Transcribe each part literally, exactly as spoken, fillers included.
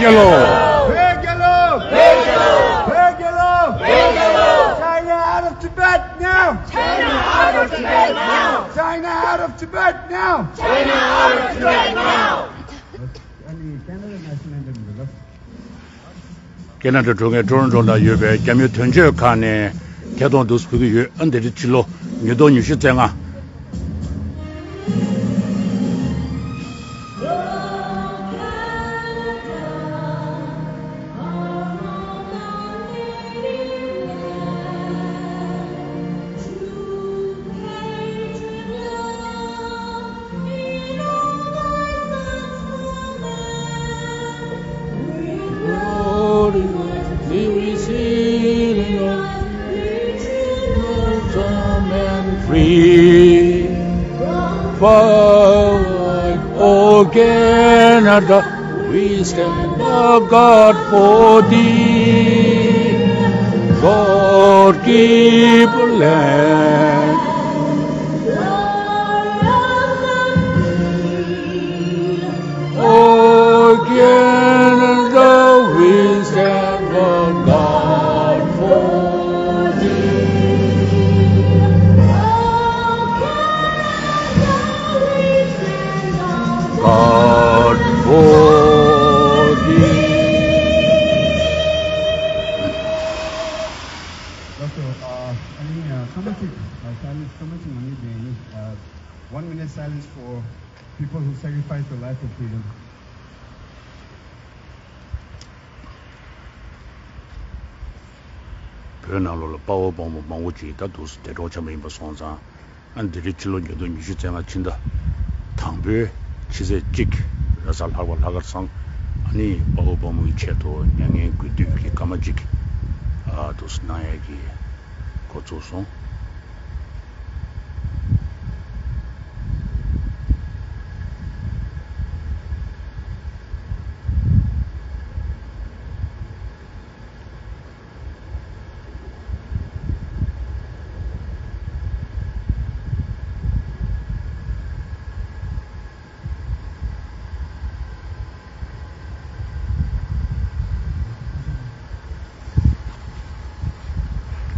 Hello. Big yellow! Big yellow! Big yellow! China out of Tibet now! China out of Tibet now! China out of Tibet now! China out of Tibet now! ཀེ་ན་ཌ་གྲོང་ཁྱེར་ཊོ་རོན་ཊོ་ལ་ཡོད་པའི་རྒྱ་མི་དོན་གཅོད་ཁང་ནས་ཐད་གཏོང་འདུག་སེ་ཕུལ་གྱི་ཡོད། ཨ་འདི་རེད། ཕྱི་ལོ་ཉིས་སྟོང་ཉི་ཤུ་རྩ་ལྔ། Free. Fight, O Canada, we stand a guard for thee. God keep land. O Canada, we stand a guard for thee. Guard for thee. Doctor, uh, I mean, uh, Kamachi, uh, silence, Kamachi, uh, one minute silence for people who sacrificed their life for freedom. བོད་ནང་ལོགས་ལ་དཔའ་བོ་དཔའ་མོ་མང་པོ་ཅིག་ད་འདུག་སེ་འདས་གྲོངས་ཕྱིན་པ་ཡིན་པ་སོང་ཙང་། ཨ་འདི་རིང་ཕྱི་ལོ་ཉིས་སྟོང་ཉི་ཤུ་རྩ་ལྔ་ཕྱི་ཟླ་དང་པོའི་ཕྱི་ཚེས་གཅིག་རེས་གཟའ་ལྷག་པ་ལྷག་དཀར་བཟང་། ཨ་ནི་དཔའ་བོ་དཔའ་མོའི་ཆེད་དུ་མྱ་ངན་གུས་འདུད་ཀྱི་སྐར་མ་གཅིག་ཨ་འདུག་སེ་གནང་ཡས་ཀྱི་འགོ་བཙུགས་སོང་།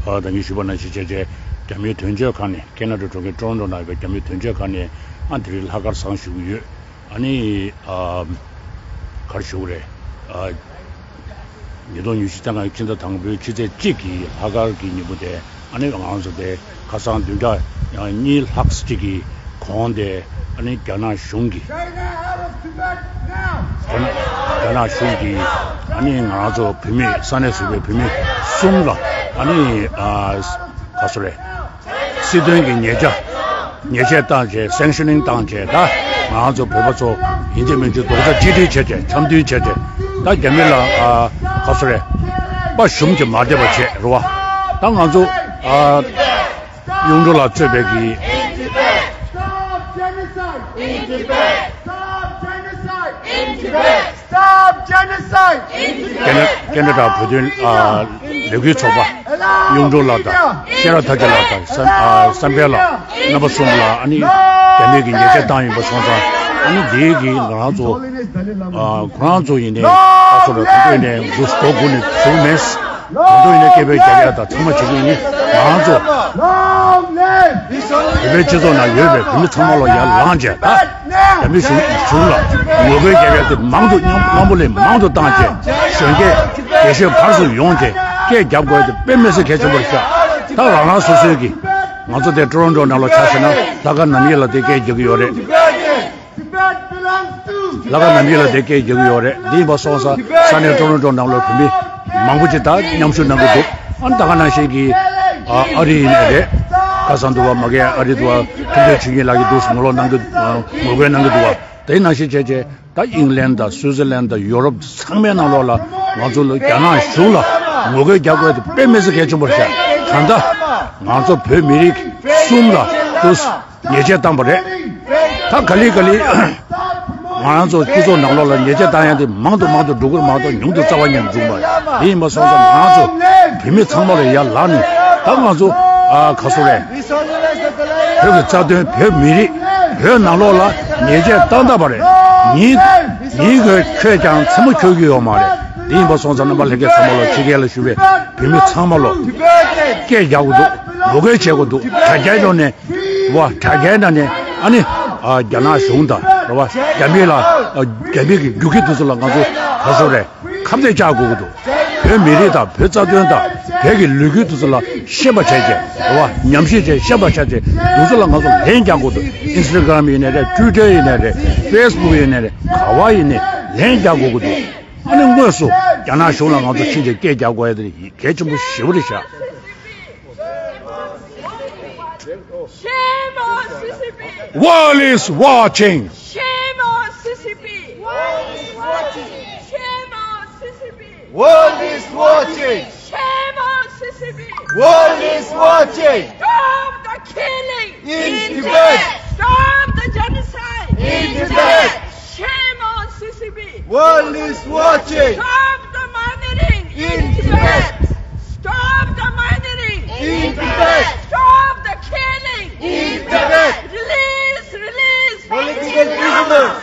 ཨ་ད་གིན་ཞུས་པ་ནང་བཞིན་བྱས་བྱས་རྒྱ་མིའི་དོན་གཅོད་ཁང་ནས། ཀེ་ན་ཌ་གྲོང་ཁྱེར་ཊོ་རོན་ཊོ་ནང་ཡོད་པའི་རྒྱ་མིའི་དོན་གཅོད་ཁང་ནས་ཨ་འདི་རིང་ལྷག་དཀར་བཟང་ཞུ་གི་ཡོད། ཨ་ནི་ཨ་ག་རེ་ཞུ་གི་རེད། ཨ་ཉིས་སྟོང་ཉི་ཤུ་རྩ་ལྔ་ཕྱི་ཟླ་དང་པོའི་ཕྱི་ཚེས་གཅིག་གི་ལྷག་དཀར་གྱི་ཉིན་མོ་དེ་ཨ་ནི་ང་རང་ཚོ་དེ་ཁ་སང་བདུན་ཕྲག་ཡང་གཉིས་ལྷག་ཅིག་གི་གོང་དེ་ཨ་ནི་རྒྱ་ནག་གཞུང་གིས། རྒྱ་ནག་རྒྱ་ནག་གཞུང་གིས་ཨ་ནི་ང་རང་ཚོ་བོད་མི་ས་གནས་སུ་ཡོད་པའི་བོད་མི་གསུམ་ལ་ཨ་ནི་ཨ་ག་རེ་ཟེར་རེད། སྲིད་དོན་གྱི་ཉེས་ཆད། ཉེས་ཆད་བཏང་བྱས། སེང་ཤི་ནིང་བཏང་བྱས། ད་ང་ཚོ་བོད་པ་ཚོ་ཡིན་གཅིག་མིན་གཅིག་རྡོག་རྩ་གཅིག་སྒྲིལ་བྱས་བྱས། འཆམ་མཐུན་བྱས་བྱས། ད་རྒྱ་མི་ལ་ཨ་ག་རེ་ཟེར་རེད། དཔའ་ཞུམ་གྱི་མ་བསྡད་པ་བྱས་རེད་བ། ད་ང་ཚོ་ཨ་གཡུང་དྲུང་ལགས་གཙོས་པའི་གི། Stop genocide! In Tibet! Stop genocide! In Tibet! Stop genocide! ཀེ་ན་ཀེ་ན་ཌ་བོད་དོན་ཨ་ལས་འགུལ་ཚོགས་པ་གཡུང་དྲུང་ལགས་དང་ཤེས་རབ་མཐའ་རྒྱས་ལགས་དང་བསམ་ཨ་བསམ་འཕེལ་ལགས། རྣམ་པ་གསུམ་ལ་ཨ་ནི་རྒྱ་མི་གིས་ཉེས་ཆད་བཏང་ཡོད་པ་སོང་ཙང་། ཨ་ནི་འདི་གིས་ང་རང་ཚོ་ཨ་ཁོ་རང་ཚོ་ཡིན་ནའི་ད་སོ་ལ་ཐོ་འགོད་ནས་འདུག་སྒོ་སྒུར་ནས་བྱུང་མེད། ད་དུང་ཡིན་ན་སྐད་འབོད་རྒྱག་ཡ་དང་ཚང་མ་བྱེད་ཀྱི་ཡིན། ང་རང་ཚོ་བོད་པའི་སྤྱི་ཚོགས་ནང་ཡོད་པའི་བོད་མི་ཚང་མ་ལ་ཡར་ལངས་བྱས། ད་རྒྱ་མི་གཞུང་གཞུང་ལ་ངོ་རྒོལ་རྒྱག་ཡ་དེ་མང་དུ་མཉམ་དུ་མཉམ་པོ་ལས་མང་དུ་བཏང་བྱས། གཞོན་སྐྱེས་རྒན་གཞོན་བར་གསུམ་ཡོང་བྱས་སྐད་རྒྱབ་དགོས་དེ་དཔེ་མི་སྲིད་གལ་ཆེན་པོ་རེད་ཤག་ད་རང་རང་སོ་སོའི་གི། ང་ཚོ་དེ་ཊོ་རོན་ཊོ་ནང་ལ་ཆ་བཞག་ན་ལྷག་དཀར་ནམ་ཡིན་ལགས་དེ་སྐད་རྒྱག་གི་ཡོད་རེད། Tibet belongs to ལྷག་དཀར་ནམ་ཡིན་ལགས་དེ་སྐད་རྒྱག་གི་ཡོད་རེད། འདི་ཡིན་པ་སོང་ཙང་ས་གནས་ཊོ་རོན་ཊོ་ནང་ལ་བོད་མི་མང་པོ་ཅིག་ད་མཉམ་ཞུགས་གནང་གི་འདུག་ཨ་ནི་ད་ག་ནང་བཞིན་གྱི་ཨ་ཨ་རི་ཡིན་ནའི་རེད། ཁ་སང་དུ་བ་མ་གི་ཨ་རི་དུ་བ་ཐུབ་བསྟན་ཆོས་ཉིད་ལགས་ཀྱིས་འདུག་ངོ་ལོག་གནང་གི་ཨ་ངོ་རྒོལ་གནང་གི་འདུག་བ། དེ་ནང་བཞིན་བྱས་བྱས་ད་ཨིང་ལན་དང་སུའུ་ཙི་ལན་དང་ཡོ་རོབ་ཚང་མའི་ནང་ལོགས་ལ་ང་ཚོ་ལ་རྒྱ་ནག་གཞུང་ལ་ངོ་རྒོལ་རྒྱག་དགོས་དེ་དཔེ་མི་སྲིད་གལ་ཆེན་པོ་རེད་ཤག་ད་ལྟ་ང་ཚོ་བོད་མི་རིགས་གསུམ་ལ་འདུག་ཉེས་ཆད་བཏང་པ་རེད། ད་ག་ལེ་ག་ལེ་ང་རང་ཚོ་སྤྱི་ཚོགས་ནང་ལོགས་ལ་ཉེས་ཆད་བཏང་ཡ་དེ་མང་དུ་མང་དུ་འགྲོ་གི་རེད་མ་གཏོགས་ཉུང་དུ་རྩ་བ་ཉིད་ནས་འགྲོ་གི་མ་རེད། དེ་ཡིན་པ་སོང་ཙང་ང་རང་ཚོ་བོད་མི་ཚང་མ་ལ་ཡར་ལངས་ནས་ད་ང་ཚོ་ཨ་ག་རེ་ཟེར་རེད། བོད་ཀྱི་རྩ་དོན། བོད་མི་རིགས། བོད་ནང་ལོགས་ལ་ ཉེས་ཆད་ཏག་ཏག་པ་རེད། ཉིན་ཉིན་ཁོས་ཁྱོད་ཀྱང་མཚན་མོ་འཁྱོལ་གྱི་ཡོད་མ་རེད། དེ་ཡིན་པ་སོང་ཙང་རྣམ་པ་ལྷན་རྒྱས་ཚང་མ་ལོ། ཕྱི་རྒྱལ་ལ་བཞུགས་པའི་བོད་མི་ཚང་མ་ལོ། སྐད་རྒྱག་དགོས་འདུག་ངོ་རྒོལ་བྱེད་དགོས་འདུག་དྲ་རྒྱའི་ནང་ནས་བ། དྲ་རྒྱའི་ནང་ནས་ཨ་ནི་ཨ་རྒྱ་ནག་གཞུང་དང་རེད་བ། རྒྱ་མི་ལ་ཨ་རྒྱ་མི་གི་རྒྱུག་ཁྱི་དེ་ཚོ་ལ་ང་ཚོ་ག་ཚོད་རེད། ཁ་གཏད་བཅག་དགོས་ཀྱི་འདུག་བོད་མི་རིགས་དང་བོད་རྩ་དོན་དང་བོད་ཀྱི་ལོ་རྒྱུས་དེ་ཚོ་ལ་ཤེས་པ་བྱས་བྱས་རེད་བ། ཉམས་ཞིབ་བྱས་ཤེས་པ་བྱས་བྱས་དེ་ཚོ་ལ་ང་ཚོ་ལན་རྒྱག་དགོས་འདུག་ཨིན་སི་ཊ་གྷི་རམ་ཡིན་ནའི་རེད། ཊུའི་ཊར་ཡིན་ནའི་རེད། ཕེ་སི་བུག་ཡིན་ནའི་རེད། ག་བ་ཡིན་ནའི་ལན་རྒྱག་དགོས་ཀྱི་འདུག་ཨ་ནི་དངོས་སུ་རྒྱ་ནག་གཞུང་ལ་ང་ཚོ་ཕྱིན་བྱས་སྐད་རྒྱག་དགོས་ཡ་དེ་གལ་ཆེན་པོ་ཞེ་པོ་རེད་ཤག Shame on C C P! World is watching! Shame on C C P! World is watching! Shame on C C P! World is watching! Shame on C C P! World is watching! Stop the killing! In Tibet! Stop the genocide! In Tibet! Shame on C C P! World is watching! Stop the murdering in Tibet! Stop the murdering in Tibet! Stop the killing in Tibet! Release, release political prisoners!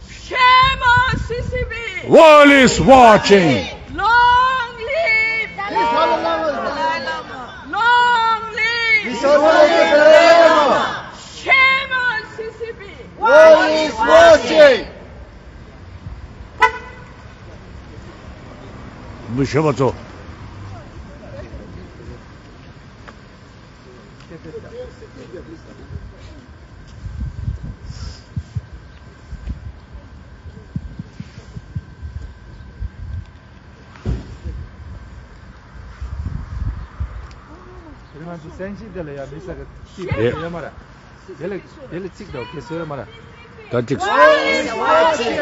Shame on C C P! World is watching! Long live Dalai Lama! Long live His Holiness Dalai Lama! Shame on C C P! World is watching! མི་ཤོད་པ་ཚོ། དེ་ང་ཚོ་སན་ཤི་དེ་ལ་ཡ་མི་ས་ག་ཅིག་རེད། ཡོད་མ་རེད། དེ་ལ་དེ་ལ་ཚིག་དང་ཁྱེད་ཚོ་ཡོད་མ་རེད། ད་ཅིག World is watching!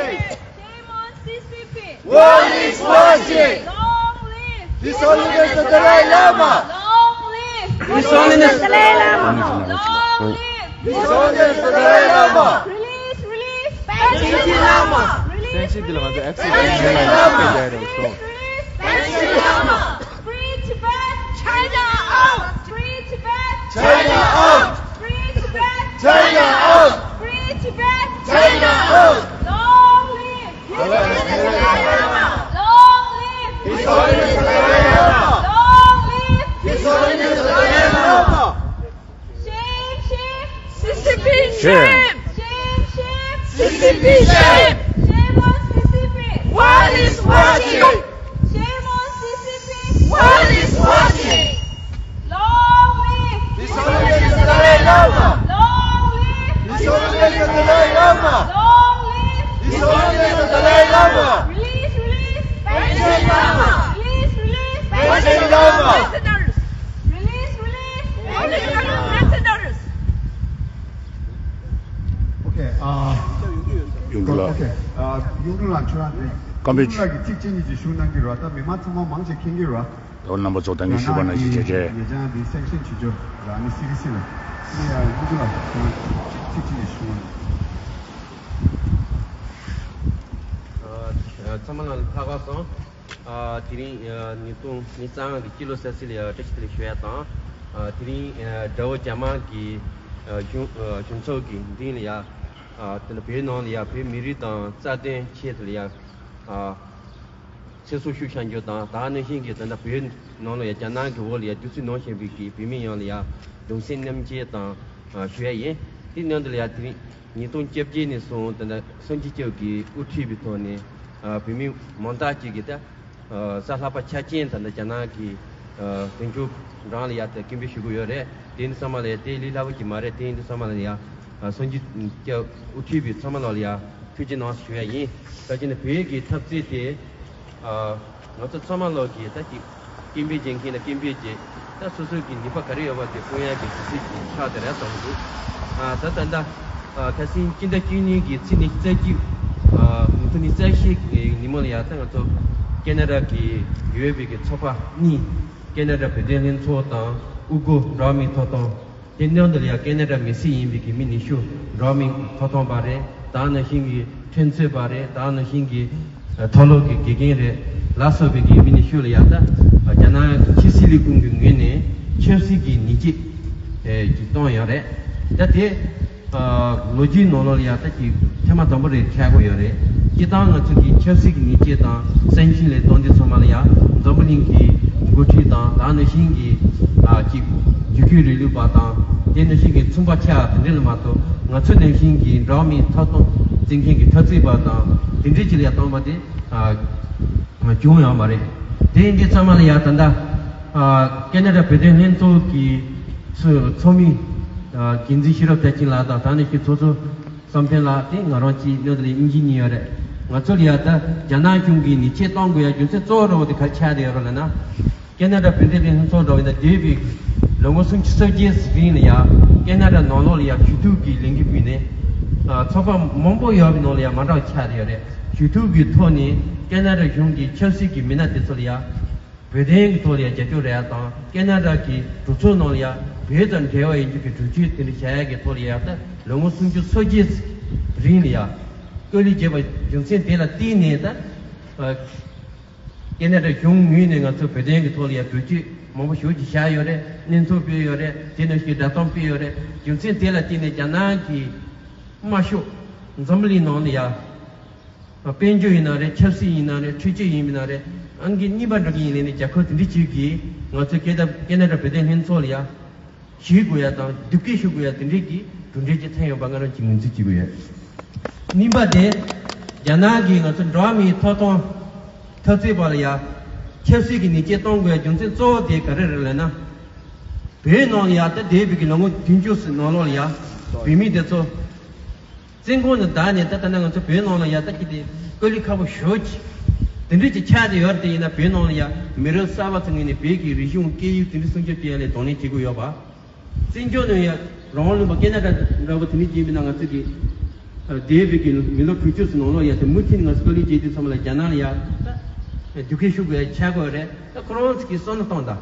Shame on C C P! World is watching! Long live His Holiness the Dalai Lama! Long live His Holiness the Dalai Lama! Long live His Holiness the Dalai Lama! Release, release Panchen Lama! Release, release Panchen Lama! Release, release Panchen Lama! Free Tibet! China out! Free Tibet! China out! Free Tibet! China out! Free Tibet! China out! Long live His Holiness the Dalai Lama! Long live His Holiness the Dalai Lama! Long live His Holiness the Dalai Lama! Shame, shame! C C P, shame! Shame, shame! C C P, shame! Shame on C C P! World is watching! Shame on C C P! World is watching! Long live His Holiness the Dalai Lama! Long live His Holiness the Dalai Lama! Long live His Holiness the Dalai Lama! Release, release Panchen Lama! Release, release Panchen Lama! Prisoners! Release, release Panchen Lama prisoners! Okay, uh, ཡོང་འགྲོ་ལ། Okay, uh, ཡོང་འགྲོ་ལ་ཁྱོད་རང་དེ། ཀམ་པེ། ཡོང་འགྲོ་ལ་གི་ཚིག་ཅན་གཉིས་ཀྱི་ཞུ་གནང་གི་རོགས། ད་མི་མང་ཚང་མ་མང་ཆེ་མཁྱེན་གི་རོགས། ད་རྣམ་པ་ཚོ་ད་གིན་ཞུས་པ་ནང་བཞིན་བྱས་བྱས། ཉེ་ཆར་འདི་སེང་ཤིང་ཆུ་ཆུ་ར་ནི་སི་ལི་སི་ལ་ནི་ཡ་ཡུ་གུ་ལ་ཚིག་ཅིག་ཞུ་བ། ཨ། ཚང་མ་ལ་ལྷག་པར་སོང་། ཨ། དེ་རིང་ཨ་ཉིས་སྟོང་ཉི་ཤུ་རྩ་ལྔ་གི་སྤྱི་ལོ་གསར་ཚེས་ལ་ཡ་བཀྲ་ཤིས་བདེ་ལེགས་ཞུ་ཡ་དང་། ཨ། དེ་རིང་ཨ་དགྲ་བོ་རྒྱ་དམར་གྱི་ཨ་གཞུང་ཨ་གཞུང་ཚབ་ཀྱི་མདུན་ལ་ཡ། ཨ། དེ་ནས་བོད་ནང་ལ་ཡ་བོད་མི་རིགས་དང་རྩ་དོན་ཆེད་དུ་ལ་ཡ། ཨ། ཚེ་སྲོག་ཤོར་བཞག་རྒྱུ་དང་། དེ་ནང་བཞིན་གྱི་ད་ལྟ་བོད་ནང་ལ་ཡ་རྒྱ་ནག་གི་འོག་ལ་ཡ་བདུད་རྩི་མྱོང་བཞིན་པའི་གི་བོད་མི་ཡོངས་ལ་ཡ་གདུང་སེམས་མཉམ་སྐྱེད་དང་ཨ་ཞུ་ཡ་ཡིན། དེ་ནང་དུ་ལ་ཡ་དེ་རིང་ཉིས་སྟོང་བཅོ་བརྒྱད་ནས་བཟུང་ད་ལྟ་སངས་རྒྱས་སྐྱབས་ཀྱིས་དབུ་ཁྲིད་པའི་ཐོག་ནས་ཨ་བོད་མི་མང་དག་ཅིག་གིས་ད་ཨ་གཟའ་ལྷག་པ་ཆ་རྐྱེན་ད་ལྟ་རྒྱ་ནག་གི་ཨ་དོན་གཅོད་འགྲམ་ལ་ཡ་ད་སྐད་འབོད་ཞུ་གི་ཡོད་རེད། དེ་འདི་ཚང་མ་ལ་ཡ་དེ་ལས་སླ་པོ་ཅིག་མ་རེད། དེ་འདི་ཚང་མ་ལ་ཡ་ཨ་སངས་རྒྱས་སྐྱབས་དབུ་ཁྲིད་པའི་ཚང་མ་ལ་ཡ་ཐུགས་རྗེ་གནང་ཞུ་ཡ་ཡིན། ད་ཅི་ནས་བོད་ཀྱི་འཐབ་རྩོད་དེ་ཨ་ང་ཚོ་ཚང་མ་ལོག་གིས་ད་ཅིག་སྐད་འབོད་བྱེད་མཁན་ལ་སྐད་འབོད་བྱེད། ད་སོ་སོ་གི་ནུས་པ་ག་རེ་ཡོད་པ་དེ་སྤུངས་ཡ་གི་དུས་ཚོད་ཀྱི་ཆགས་དེ་རེད་བསམ་འདུག་ཨ་ད་ད་ལྟ་ཨ་ཁ་སང་སྤྱི་ཟླ་བཅུ་གཉིས་ཀྱི་ཚེས་ཉི་ཤུ་རྩ་གཅིག་ཨ་མུ་མཐུད་ནས་རྩ་བཞི་གི་ཉིན་མོ་ལ་ཡ་ད་ང་ཚོ་ཁེ་ན་ཌ་གི་ཡོད་པའི་གི་ཚོགས་པ་གཉིས། ཁེ་ན་ཌ་བོད་དོན་ལྷན་ཚོགས་དང་དབུ་དགོན་འགྲོ་བ་མིའི་ཐོབ་ཐང་། དེ་ནང་དུ་ལ་ཡ་ཁེ་ན་ཌ་མི་སེར་ཡིན་པའི་གི་མི་ཉི་ཤུ་འགྲོ་བ་མིའི་ཐོབ་ཐང་པ་རེད། དེ་ནང་བཞིན་གྱི་ཁྲིམས་རྩོད་པ་རེད། དེ་ནང་བཞིན་གྱི་མཐོ་སློབ་ཀྱི་དགེ་རྒན་རེད་ལ་སོགས་པའི་གི་མི་ཉི་ཤུ་ལ་ཡ་ད་རྒྱ་ནག་ཕྱི་སྲིད་ལས་ཁུངས་ཀྱི་ངོས་ནས་ཆབ་སྲིད་ཀྱི་ཉེས་ཆད་ ཅིག་གཏོང་ཡོད་རེད། ད་དེ་ཨ་ལོ་རྒྱུས་ནང་ལོགས་ལ་ཡ་ད་ཅིག་ཐེངས་མ་དང་པོ་རེད་ཆགས་ཀྱི་ཡོད་རེད། སྤྱིར་བཏང་ང་ཚོ་གི་ཆབ་སྲིད་ཀྱི་ཉེས་ཆད་དང་སེང་ཤིང་ལས་དོན་འདི་ཚང་མ་ལ་ཡ་འཛམ་བུ་གླིང་གི་འགོ་ཁྲིད་དང་ད་ནང་བཞིན་གྱི་ཨ་ཅིག་བརྒྱུད་སྐུལ་རིང་ལུགས་པ་དང་དེ་ནང་བཞིན་གྱི་ཚོང་པ་ཆགས་དེ་འདྲ་ལ་མ་གཏོགས་ང་ཚོ་ནང་བཞིན་གྱི་འགྲོ་བ་མིའི་ཐོབ་ཐང་བརྩི་མཁན་གྱི་འཐབ་རྩོད་པ་དང་དེ་འདྲའི་ཅིག་ལ་ཡ་བཏང་བ་དེ་ཨ་བྱུང་ཡོད་མ་རེད། དེ་འདི་ཚང་མ་ལ་ཡ་ད་ལྟ་ཨ་ཀེ་ན་ཌ་བོད་དོན་ལྷན་ཚོགས་ཀྱི་ཚོ་ཚོགས་མི་ཨ་འགན་འཛིན་ཤེས་རབ་བདེ་ཆེན་ལགས་དང་ད་ནང་བཞིན་ཚོགས་གཙོ་བསམ་གཏན་ལགས་དེ་ང་རང་གཅིག་སྣོད་དུ་ལ་དབྱིན་ཇི་གཉིས་ཡོད་རེད། ང་ཚོ་ལ་ཡ་ད་རྒྱ་ནག་གཞུང་གིས་ཉེས་ཆད་གཏོང་དགོས་ཡ་རྒྱུ་མཚན་གཙོ་བོ་འདྲ་བོ་དེ་ག་རེ་ཆགས་བསྡད་ཡོད་རེད་ལབ་ན། ཀེ་ན་ཌ་བོད་དོན་ལྷན་ཚོགས་འདྲ་བོ་ཡིན་ན་འདས་པའི་ལོ་ངོ་སུམ་ཅུ་སོ་བརྒྱད་རིང་ལ་ཡ་ཀེ་ན་ཌ་ནང་ལོགས་ལ་ཡ་ཞུ་གཏུག་གི་ལས་འགུལ་སྤེལ་ནས་ཨ་ཚོགས་པ་མང་པོ་ཡོད་པའི་ནང་ལ་ཡ་མ་འདྲ་བ་ཆགས་བསྡད་ཡོད་རེད། ཞུ་གཏུག་གི་ཐོག་ནས་ཀེ་ན་ཌ་གཞུང་གི་ཆབ་སྲིད་ཀྱི་མི་སྣ་དེ་ཚོ་ལ་ཡ་བོད་དོན་གྱི་ཐོག་ལ་ཡ་རྒྱབ་སྐྱོར་རེད་ཡ་དང་ཀེ་ན་ཌ་གི་གྲོས་ཚོགས་ནང་ལ་ཡ་བོད་དང་འབྲེལ་བ་ཡོད་རྒྱུ་གི་གྲོས་ཆོད་དེ་འདྲ་བཞག་ཡ་གི་ཐོག་ལ་ཡ་ད་ལོ་ངོ་སུམ་ཅུ་སོ་བརྒྱད་རིང་ལ་ཡ་བཀོད་ལས་བྱས་པ་རྒྱུ་མཚན་དེ་ལ་བརྟེན་ནས་ད་ཨ་ཀེ་ན་ཌ་གཞུང་ངོས་ནས་ང་ཚོ་བོད་དོན་གྱི་ཐོག་ལ་ཡ་གྲོས་ཆོད་མང་པོ་ཞེ་པོ་ཅིག་བཞག་ཡོད་རེད། སྙན་ཐོ་སྤེལ་ཡོད་རེད། དེ་ནང་བཞིན་བསྒྲགས་གཏམ་སྤེལ་ཡོད་རེད། རྒྱུ་མཚན་དེ་ལ་བརྟེན་ནས་རྒྱ་ནག་གི་དམར་ཤོག་འཛམ་བུ་གླིང་ནང་ལ་ཡ་དཔལ་འབྱོར་ཡིན་ན་རེད། ཆབ་སྲིད་ཡིན་ན་རེད། འཕྲུལ་ཆས་ཡིན་ན་རེད། ཨང་ཀི་གཉིས་པ་འགྲོ་གི་ཡིན་ལབ་ནས་རྒྱལ་ཁབ་དེ་འདྲ་ཅིག་གིས་ང་ཚོ་ཀེ་ད་ཀེ་ན་ཌ་བོད་དོན་ལྷན་ཚོགས་ལ་ཡ་ཞུ་དགོས་ཡ་དང་སྡུག་སྐད་ཞུ་དགོས་ཡ་དེ་འདྲའི་གི་གྲུབ་འབྲས་ཅིག་ཐོན་ཡོད་པ་ང་རང་གིས་ངོས་འཛིན་བྱེད་དགོས་ཡོད། གཉིས་པ་དེ་རྒྱ་ནག་གིས་ང་ཚོ་འགྲོ་བ་མིའི་ཐོབ་ཐང་འཐབ་རྩོད་པ་ལ་ཡ་ཆབ་སྲིད་ཀྱི་ཉེས་ཆད་གཏོང་དགོས་ཡ་རྒྱུ་མཚན་གཙོ་བོ་དེ་ག་རེ་རེད་ལབ་ན། བོད་ནང་ལ་ཡ་ད་འདས་པའི་གི་ལོ་ངོ་བདུན་ཅུ་ཙམ་ནང་ལོགས་ལ་ཡ་བོད་མི་དེ་ཚོ་བཙོན་ཁང་ནས་བདག་ནས་ད་ལྟ་ན་ང་ཚོ་བོད་ནང་ལ་ཡ་ད་ཀི་དེ་བཀོད་ལས་ཁག་པོ་ཞེ་པོ་ཅིག་དེ་འདྲ་ཅིག་ཆགས་བསྡད་ཡོད་རེད། དེ་ཡིན་ན་བོད་ནང་ལ་ཡ་མི་རབས་གསར་པ་ཚོ་ངོས་ནས་བོད་ཀྱི་རིག་གཞུང་སྐད་ཡིག་དེ་འདྲ་སྲུང་སྐྱོབ་བྱེད་ཡ་ལ་གདོང་ལེན་བྱེད་དགོས་ཡོད་པ། བཙན་བྱོལ་ནང་ཡ་རང་དབང་ལུང་པ་ཀེ་ན་ཌ་འདྲ་བོ་དེ་འདྲ་ཅིག་ཡིན་པ་ན་ང་ཚོ་གི་འདས་པའི་གི་མི་ལོ་དྲུག་ཅུ་ཙམ་ནང་ལོགས་ཡ་དེ་མུ་མཐུད་ནས་ང་ཚོ་བཀའ་བློན་བྱས་དུས་ཙམ་ལ་རྒྱ་ནག་ལ་ཡ་ད་སྡུག་སྐད་ཤོད་དགོས་ཡ་ཆགས་ཀྱི་ཡོད་རེད། ད་ཁོ་རང་ཚོ་གི་བསམ་བློ་གཏོང་དང་།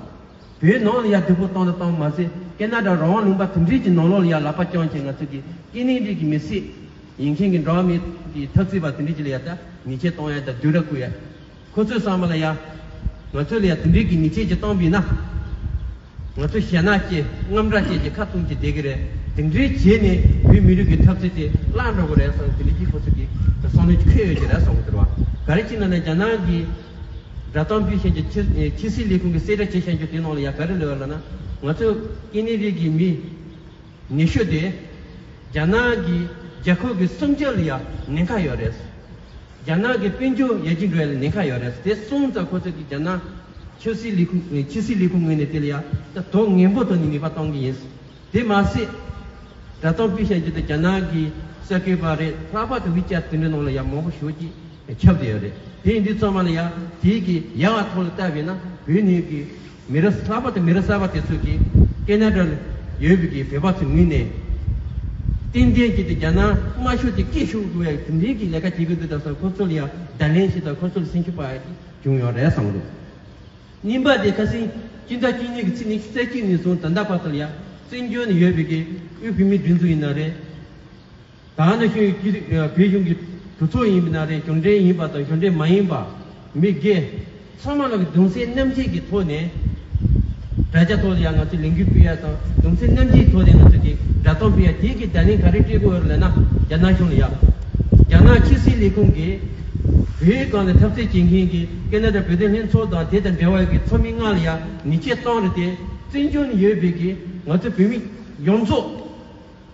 བོད་ནང་ལ་ཡ་སྡུག་པོ་གཏོང་དང་གཏོང་མ་ཟད་ཀེ་ན་ཌ་རང་དབང་ལུང་པ་དེ་འདྲའི་གི་ནང་ལོགས་ལ་ཡ་ལག་པ་བརྐྱངས་བྱས་ང་ཚོ་གི་སྐྱེ་གནས་རིགས་ཀྱི་མི་སེར་ཡིན་མཁན་གྱི་འགྲོ་བ་མིའི་གི་འཐབ་རྩོད་པ་དེ་འདྲའི་གི་ལ་ཡ་ད་ཉེས་ཆད་གཏོང་ཡ་ད་སྡུག་ར་བསྐུལ་ཡ། ཁོ་ཚོའི་བསམ་པ་ལ་ཡ་ང་ཚོ་ལ་ཡ་དེ་འདྲའི་གི་ཉེས་ཆད་ཅིག་གཏོང་བ་ཡིན་ན། ང་ཚོ་ཞེད་སྣང་སྐྱེ་དངངས་སྐྲག་སྐྱེ་གྱི་ཁ་བཙུམ་གྱི་བསྡད་ཀྱི་རེད། དེ་འདྲའི་བྱས་ནས་བོད་མི་རིགས་ཀྱི་འཐབ་རྩོད་དེ་བརླག་འགྲོ་གི་རེད་བསམ་དེ་འདྲའི་གི་ཁོ་ཚོ་གི་བསམ་བློ་ཅིག་འཁོར་ཡོད་ཀྱི་རེད་བསམ་གི་འདུག་བ། ག་རེ་བྱས་ན་ནས་རྒྱ་ནག་གི་བསྒྲགས་གཏམ་སྤེལ་མཁན་གྱི་ཕྱི་ཕྱི་སྲིད་ལས་ཁུངས་ཀྱི་གསལ་བསྒྲགས་བྱེད་མཁན་གྱི་དེ་ནང་ལ་ཡ་ག་རེ་ལབ་ཡོད་ལབ་ན། ང་ཚོ་སྐྱེ་གནས་རིགས་ཀྱི་མི་ཉེ་ཤོས་དེ་རྒྱ་ནག་གི་རྒྱལ་ཁབ་ཀྱི་སྲུང་སྐྱོབ་ལ་ཡ་ཉེན་ཁ་ཡོད་རེད། རྒྱ་ནག་གི་དཔལ་འབྱོར་ཡར་རྒྱས་འགྲོ་ཡ་ལ་ཉེན་ཁ་ཡོད་རེད། དེ་སོང་ཙང་ཁོ་ཚོ་གིས་རྒྱ་ནག་ཆབ་སྲིད་ལས་ཁུངས་ཕྱི་སྲིད་ལས་ཁུངས་ངོས་ནས་དེ་ལ་ཡ་ད་དོ་ངན་པོ་ཐོག་ནས་ནུས་པ་གཏོང་གི་ཡིན། དེ་མ་ཟད། བརྡ་སྟངས་སྤེལ་བྱ་རྒྱུ་དེ་རྒྱ་ནག་གི་གསར་འགོད་པ་རེད། ལྷག་པར་དུ་ཝི་ཅེཊ་དེ་འདྲའི་ནང་ལ་ཡང་མང་པོ་ཞེ་པོ་ཅིག་ཁྱབ་བསྡད་ཡོད་རེད། དེ་ཡིན་དུས་ཚང་མ་ལ་ཡང་དེའི་གི་ཡལ་བ་ཐོག་ལ་བལྟས་པས་ན་བོད་ནང་གི་མི་རབས་ལྷག་པར་དུ་མི་རབས་གསར་པ་དེ་ཚོ་གིས་ཀེ་ན་ཌ་ལ་ཡོད་པའི་གི་བོད་པ་ཚོའི་ངོས་ནས་ཏན་ཏན་གྱིས་དེ་རྒྱ་ནག་དམར་ཤོག་དེ་སྐད་ཤུགས་དགོས་ཡ་དེ་འདྲའི་གི་ལས་ཀ་བྱེད་ཀྱི་འདུག་ད་སོང་ཁོ་ཚོ་ལ་ཡང་བརྡ་ལན་ཞིག་དང་ཁོ་ཚོ་ལ་སེམས་ཤུགས་སྤར་ཡ་དེ་བྱུང་ཡོད་རེད་བསམ་གི་འདུག་གཉིས་པ་དེ་ཁ་སང་སྤྱི་ཟླ་བཅུ་གཉིས་ཀྱི་ཚེས་ཉི་ཤུ་རྩ་གཅིག་ནས་བཟུང་ད་ལྟ་བར་དུ་ལ་ཡང་བཙན་བྱོལ་ནང་ཡོད་པའི་གི་དབུས་བོད་མིའི་སྒྲིག་འཛུགས་ཡིན་ན་རེད། ད་ནང་བཞིན་གྱི་བོད་གཞུང་གི་གྲོས་ཚོགས་ཡིན་པ་ན་རེད། གཞུང་འབྲེལ་ཡིན་པ་དང་གཞུང་འབྲེལ་མ་ཡིན་པ་མི་སྒེར་ཚང་མ་ལ་གི་གདུང་སེམས་མཉམ་སྐྱེད་ཀྱི་ཐོག་ནས་དྲ་རྒྱ་ཐོག་ལ་ཡང་ང་ཚོས་ལས་འགུལ་སྤེལ་ཡ་དང་གདུང་སེམས་མཉམ་སྐྱེད་ཐོག་ནས་ང་ཚོས་ཀྱི་བརྡ་སྟོན་སྤེལ་ཡ་དེའི་གི་བརྡ་ལན་ག་རེ་སྤྲད་དགོས་ཡོད་ལབ་ན་རྒྱ་ནག་གཞུང་ལ་ཡ། རྒྱ་ནག་ཕྱི་སྲིད་ལས་ཁུངས་ཀྱིས་བོད་སྒང་ལ་འཐབ་རྩོད་བྱེད་མཁན་གྱི་ཀེ་ན་ཌ་བོད་དོན་ལྷན་ཚོགས་དང་དེ་དང་འབྲེལ་བ་ཡོད་པའི་ཚོགས་མི་ལྔ་ལ་ཡང་ཉེས་ཆད་གཏོང་རེད་དེ། བཙན་བྱོལ་ནང་ཡོད་པའི་གི་ང་ཚོ་བོད་མི་ཡོངས་རྫོགས་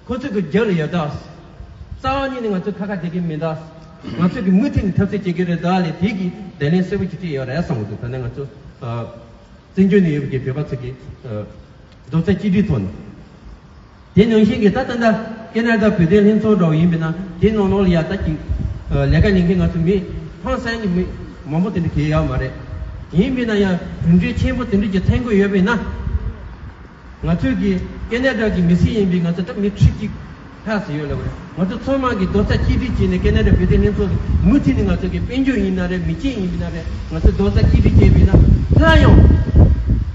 ཁོ་ཚོ་གི་རྒྱབ་ལ་ཡོད་ད། རྩ་བ་ཉིད་ནས་ང་ཚོ་ཁ་ཁ་བསྡད་ཀྱི་མེད་ད། ང་ཚོ་གི་མུ་མཐུད་ནས་འཐབ་རྩོད་བྱེད་ཀྱི་རེད་ད་ལས་དེ་གི་བརྡ་ལན་གསལ་པོ་ཅིག་སྤྲད་ཡོད་རེད་བསམ་གི་འདུག་ད་ནས་ང་ཚོ་བཙན་བྱོལ་ནང་ཡོད་པའི་གི་བོད་པ་ཚོ་གི་རྡོག་རྩ་གཅིག་སྒྲིལ་ཐོག་ནས། དེ་ནང་བཞིན་གྱི་ད་ལྟ་ད་ཀེ་ན་ཌ་བོད་དོན་ལྷན་ཚོགས་འདྲ་བོ་ཡིན་པས་ན་དེ་ནང་ལོགས་ལ་ཡ་ད་ཅིག་ལས་ཀ་ལས་མཁན་ང་ཚོ་མི་ཧང་སང་གི་མི་མང་པོ་དེ་འདྲ་གལ་ཡོད་མ་རེད། ཡིན་པས་ན་ཡང་གྲུབ་འབྲས་ཆེན་པོ་དེ་འདྲ་ཅིག་ཐོན་གྱི་ཡོད་པས་ན་ང་ཚོས་ཀྱི་ཀེ་ན་ཌ་གི་མི་སེར་ཡིན་པའི་ང་ཚོ་ད་མི་ཁྲི་གཅིག་ལྷག་ཙམ་ཡོད་ལབ་པ་རེད། ང་ཚོ་ཚང་མ་གི་རྡོག་རྩ་གཅིག་སྒྲིལ་བྱས་ནས་ཀེ་ན་ཌ་བོད་དོན་ལྷན་ཚོགས་ཀྱི་མུ་མཐུད་ནས་ང་ཚོ་གི་དཔལ་འབྱོར་ཡིན་ན་རེད། མི་ཆེན་ཡིན་པ་ན་རེད། ང་ཚོ་རྡོག་རྩ་གཅིག་སྒྲིལ་བྱས་པས་ན་སླར་ཡང་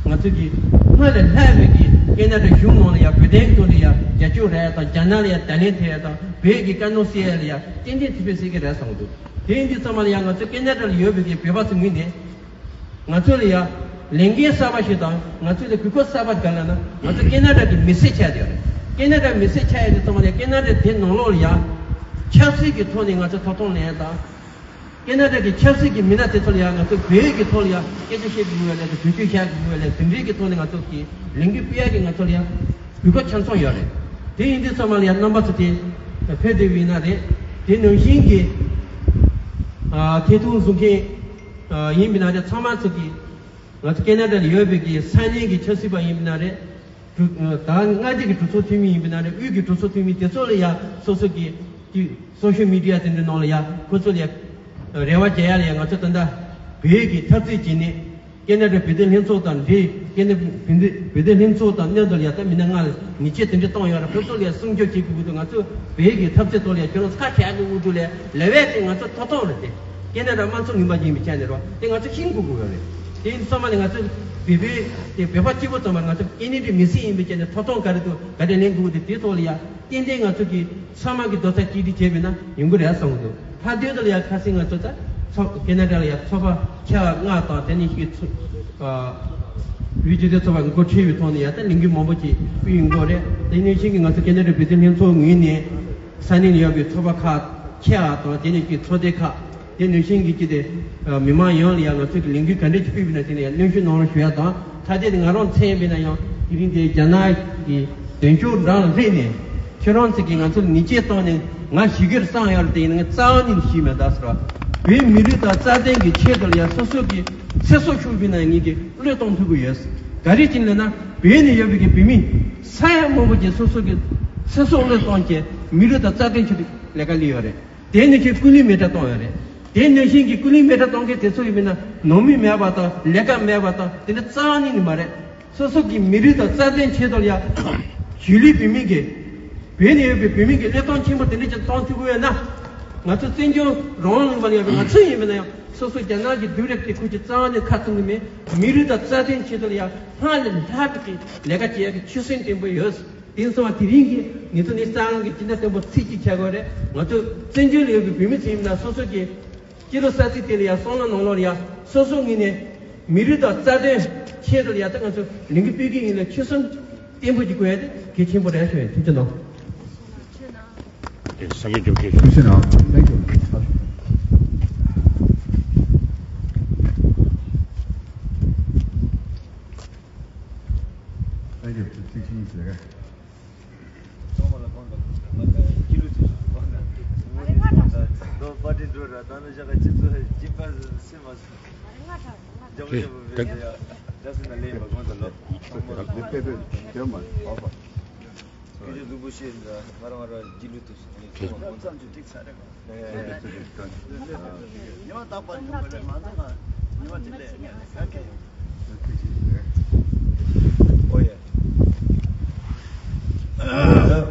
ང་ཚོ་གི་སྔར་ལས་ལྷག་པའི་གི་ཀེ་ན་ཌ་གཞུང་ནང་ལ་ཡང་བོད་དོན་གྱི་ཐོག་ལ་ཡང་རྒྱབ་སྐྱོར་རག་ཡ་དང་རྒྱ་ནག་ལ་ཡང་བརྡ་ལན་སྤྲད་ཡ་དང་བོད་ཀྱི་བཀའ་མོལ་གསལ་ཡ་ལ་ཡང་ཏན་ཏན་ཐུགས་ཕན་གསོས་ཀྱི་རེད་བསམ་གི་འདུག་དེ་ཡིན་དུས་ཚང་མ་ལ་ཡང་ང་ཚོ་ཀེ་ན་ཌ་ལ་ཡོད་པའི་གི་བོད་པ་ཚོའི་ངོས་ནས་ང་ཚོ་ལ་ཡང་ ལས་འགན་གསར་པ་ཞིག་དང་ང་ཚོའི་དགོས་མཁོ་གསར་པ་ག་ལ་ན། ང་ཚོ་ཀེ་ན་ཌ་གི་མི་སེར་ཆགས་ཡོད་རེད། ཀེ་ན་ཌ་མི་སེར་ཆགས་ཡོད་དུས་ཙམ་པ་ལ་ཀེ་ན་ཌ་དེ་ནང་ལོགས་ལ་ཡ་ཆབ་སྲིད་ཀྱི་ཐོག་ནས་ང་ཚོ་ཐོབ་ཐང་ལེན་ཡ་དང་། ཀེ་ན་ཌ་གི་ཆབ་སྲིད་ཀྱི་མི་སྣ་དེ་ཚོ་ལ་ཡང་ང་ཚོ་བོད་ཀྱི་ཐོག་ལ་ཡང་སྐད་ཆ་བཤད་དགོས་པ་ལས་དང་གྲོས་ཆོད་བཞག་དགོས་པ་ལས་དེ་འདྲའི་གི་ཐོག་ནས་ང་ཚོ་གི་ལས་འགུལ་སྤེལ་ཡག་གི་ང་ཚོ་ལ་ཡང་དགོས་མཁོ་ཆ་ཚང་ཡོད་རེད། དེ་ཡིན་དུས་ཙམ་པ་ལ་ཡང་རྣམ་པ་ཚོ་དེ་ཕེབས་བསྡད་པ་ཡིན་ན་རེད། དེ་ནང་བཞིན་གྱི་ཨ་ཐད་གཏོང་བཟོ་མཁན་ཨ་ཡིན་པ་ན་རེད། ཚང་མ་ཚོ་གི་ང་ཚོ་ཀེ་ན་ཌ་ལ་ཡོད་པའི་གི་ས་གནས་ཀྱི་ཆབ་སྲིད་པ་ཡིན་པ་ན་རེད། གྲོས་ད་མངའ་སྡེ་གི་གྲོས་ཚོགས་འཐུས་མི་ཡིན་པ་ན་རེད། དབུས་ཀྱི་གྲོས་ཚོགས་འཐུས་མི་དེ་ཚོ་ལ་ཡ་སོ་སོ་གི་དེ་སོ་ཤལ་མི་ཌི་ཡ་དེ་འདྲའི་ནང་ལ་ཡ་ཁོ་ཚོ་ལ་ཡ་རེ་བ་རྒྱག་ཡ་ལ་ཡ་ང་ཚོ་ད་ལྟ་བོད་ཀྱི་འཐབ་རྩོད་བྱས་ནས་ཀེ་ན་ཌ་བོད་དོན་ལྷན་ཚོགས་དང་འབྲེལ། ཀེ་ན་བོད་དོན་བོད་དོན་ལྷན་ཚོགས་དང་མཉམ་དུ་ལ་ཡ་ད་མི་སྣ་ལྔ་ལ་ཉེས་ཆད་དེ་འདྲ་བཏང་ཡོད་རེད། ཁོ་ཚོ་ལ་ཡ་སྲུང་སྐྱོབ་བྱེད་དགོས་ཀྱི་འདུག་ང་ཚོ་བོད་ཀྱི་འཐབ་རྩོད་ཐོག་ལ་ཡ་ཁྱོད་རང་ཚོ་ཁ་བྲལ་དགོས་ཀྱི་འདུག་ལས་ལས་བས་དེ་ང་ཚོ་ཐོབ་ཐང་རེད། དེ་ཀེ་ན་ཌ་དམངས་གཙོ་ངོ་མ་ཡིན་པའི་ཆ་ནས་རོ་དེ་ང་ཚོ་ཤེས་དགོས་ཀྱི་ཡོད་རེད། དེ་ཡིན་ཙམ་པ་ལ་ང་ཚོ་བོད་པའི་དེ་བོད་པ་གཅིག་པུ་ཙམ་པ་ང་ཚོ་ཀེ་ན་ཌའི་མི་སེར་ཡིན་པའི་ཆ་ནས་ཐོབ་ཐང་ག་རེ་འདུག་ག་འདྲ་ལེན་དགོས་འདུག་དེ་ཐོག་ལ་ཡ་ཏན་ཏན་ང་ཚོ་གི་ཚང་མ་གི་རྡོག་རྩ་གཅིག་སྒྲིལ་བྱས་པ་ཡིན་ན་ཡོང་གི་རེད་བསམ་གི་འདུག་ལྷག་དོན་དུ་ལ་ཡ་ཁ་སང་ང་ཚོ་ད་ཚོགས་ཀེ་ན་ཌ་ལ་ཡ་ཚོགས་པ་ཆེ་བ་ལྔ་དང་དེ་ནས་ཤིག་ཚོ་ཨ་དབུས་སྤྱི་མཐུན་ཚོགས་པ་འགོ་ཁྲིད་པའི་ཐོག་ནས་ཡ་ད་ལས་འགུལ་མང་པོ་ཅིག་སྤེལ་ཡོང་གི་རེད། དེ་ནང་བཞིན་གྱི་ང་ཚོ་ཀེ་ན་ཌ་བོད་དོན་ལྷན་ཚོགས་ངོས་ནས་ས་གནས་ལ་ཡོད་པའི་ཚོགས་པ་ཁག་ཆེ་བ་དང་དེ་ནས་ཀྱི་ཚོགས་སྡེ་ཁག་དེ་ནང་བཞིན་གྱི་ཅི་སྟེ་མི་མང་ཡོངས་ལ་ཡང་ང་ཚོས་ཀྱི་ལས་འགུལ་ག་འདྲ་ཞིག་སྤེལ་བ་ན་དེ་ལ་ཡང་གནོན་ཤུགས་གནང་རོགས་ཞུ་ཡ་དང་། ཐ་དད་དེ་ང་རང་མཚན་ཡིན་པས་ན་ཡང་དེ་རིང་དེ་རྒྱ་ནག་གི་དོན་གཅོད་འགྲམ་ལ་སླེབས་ནས་ཁྱེད་རང་ཚོས་ཀྱི་ང་ཚོར་ཉེས་ཆད་བཏང་ནས་ང་ཞི་གེར་སངས་ཡོད་རེད། དེ་ཡིན་ན་ང་རྩ་བ་ཉིད་ནས་ཞུས་མེད་ད་ཟེར་བ། བོད་མི་རིགས་དང་རྩ་དོན་གྱི་ཆེད་དུ་ལ་ཡང་སོ་སོ་གི་ཚེ་སྲོག་ཤོར་བ་ན་ངེད་ཀྱིས་བློས་གཏོང་ཐུབ་ཀྱི་ཡོད། ག་རེ་བྱས་ནས་ལབ་ན་བོད་ནས་ཡོད་པའི་གི་བོད་མི་ས་ཡ་མང་པོ་ཅིག་སོ་སོ་གི་ཚེ་སྲོག་བློས་གཏོང་བྱས་མི་རིགས་དང་རྩ་དོན་ཆེད་དུ་ལས་ཀ་ལས་ཡོད་རེད། དེ་ནང་བཞིན་ཀུན་གླེང་མེ་དྲ་གཏོང་ཡོད་རེད། དེ་ནང་བཞིན་གྱི་ཀུན་གླེང་མེ་དྲ་གཏོང་མཁན་དེ་ཚོ་ཡིན་པས་ན་ནང་མི་མེད་པ་དང་ལས་ཀ་མེད་པ་དང་དེ་འདྲ་རྩ་བ་ཉིད་ནས་མ་རེད། སོ་སོ་གི་མི་རིགས་དང་རྩ་དོན་ཆེད་དུ་ཡ་གཞིས་ལུས་བོད་མི་གི་བོད་ནས་ཡོད་པའི་བོད་མི་གི་བློས་གཏོང་ཆེན་པོ་དེ་འདྲ་ཅིག་གཏོང་ཐུབ་ཀྱི་ཡོད་ན། ང་ཚོ་བཙན་བྱོལ་རང་དབང་ལུང་པ་ལ་ཡོད་པའི་ང་ཚོ་ཡིན་པས་ན་ཡང་སོ་སོ་རྒྱ་ནག་གི་བདུད་རེབ་ཀྱི་ཁུར་གྱིས་རྩ་བ་ནས་ཁ་བཙུམ་གྱི་མེད། མི་རིགས་དང་རྩ་དོན་ཆེད་དུ་ཡ་སྔར་ལས་ལྷག་པའི་ལས་ཀ་བྱེད་ཡག་གི་ཆོད་སེམས་བརྟན་པོ་ཡོད། དེ་སོང་བ་དེ་རིང་གི་ངེད་ཚོ་ནི་རྩ་ཁང་གི་སྤྱི་ཟླ་བརྟན་པོ་ཚིག་གཅིག་བྱ་དགོས་རེད། ང་ཚོ་བཙན་བྱོལ་ལ་ཡོད་པའི་བོད་མི་ཚོ་ཡིན་ན་སོ་སོ་གི་སྤྱི་ལོ་གསར་ཚེས་དེ་ལ་ཡང་བསམ་བློ་ནང་ལོགས་ལ་ཡང་སོ་སོ་ངོས་ནས་མི་རིགས་དང་རྩ་དོན་ཆེད་དུ་ལ་ཡང་ད་ང་ཚོ་ལས་འགུལ་སྤེལ་གི་ཡིན་ལ་ཆོད་སེམས་བརྟན་པོ་ཞིག་དགོས་ཡ་དེ་གལ་ཆེན་པོ་རེད་ཞུ་ཡ། ཐུགས་རྗེ་གནང་། ཐུགས་རྗེ་གནང་། Thank you. Thank you. ཚང་མ་ལ་དགོངས་དག་ང་ཚོ་སྐྱིད་ལུགས་ཚོས་དགོངས་དག་ང་ཚོ་པར་ཊི་འགྲོ་ར་ད་ནི་བཞག་ག་སྤྱི་ཚོགས་སྐྱིད་པ་སེམས་མ་སོང་། ལྗང་ལྗང་བུ་བས་ཡ་རྒྱ་སེ་ན་ལེན་པ་དགོངས་དག་ལོ། ཚང་མ་ལ་དགོངས་དག་སྐད་ཆ་གཟུགས་པོ་ཤེས་ན་ང་རང་ང་རང་སྐྱིད་ལུགས་ཚོས་ཚང་མ་དགོངས་དག་ཚང་ཚོ་ཐིག་ཚ་རེད། ཉི་མ་རྟག་པར་ཡོང་བ་རེད། ང་ཚོ་ང་ཉི་མ་དེ་ལས་ངས་ལས་ཀ་ག་ཡོང་། ཨོ་ཡ།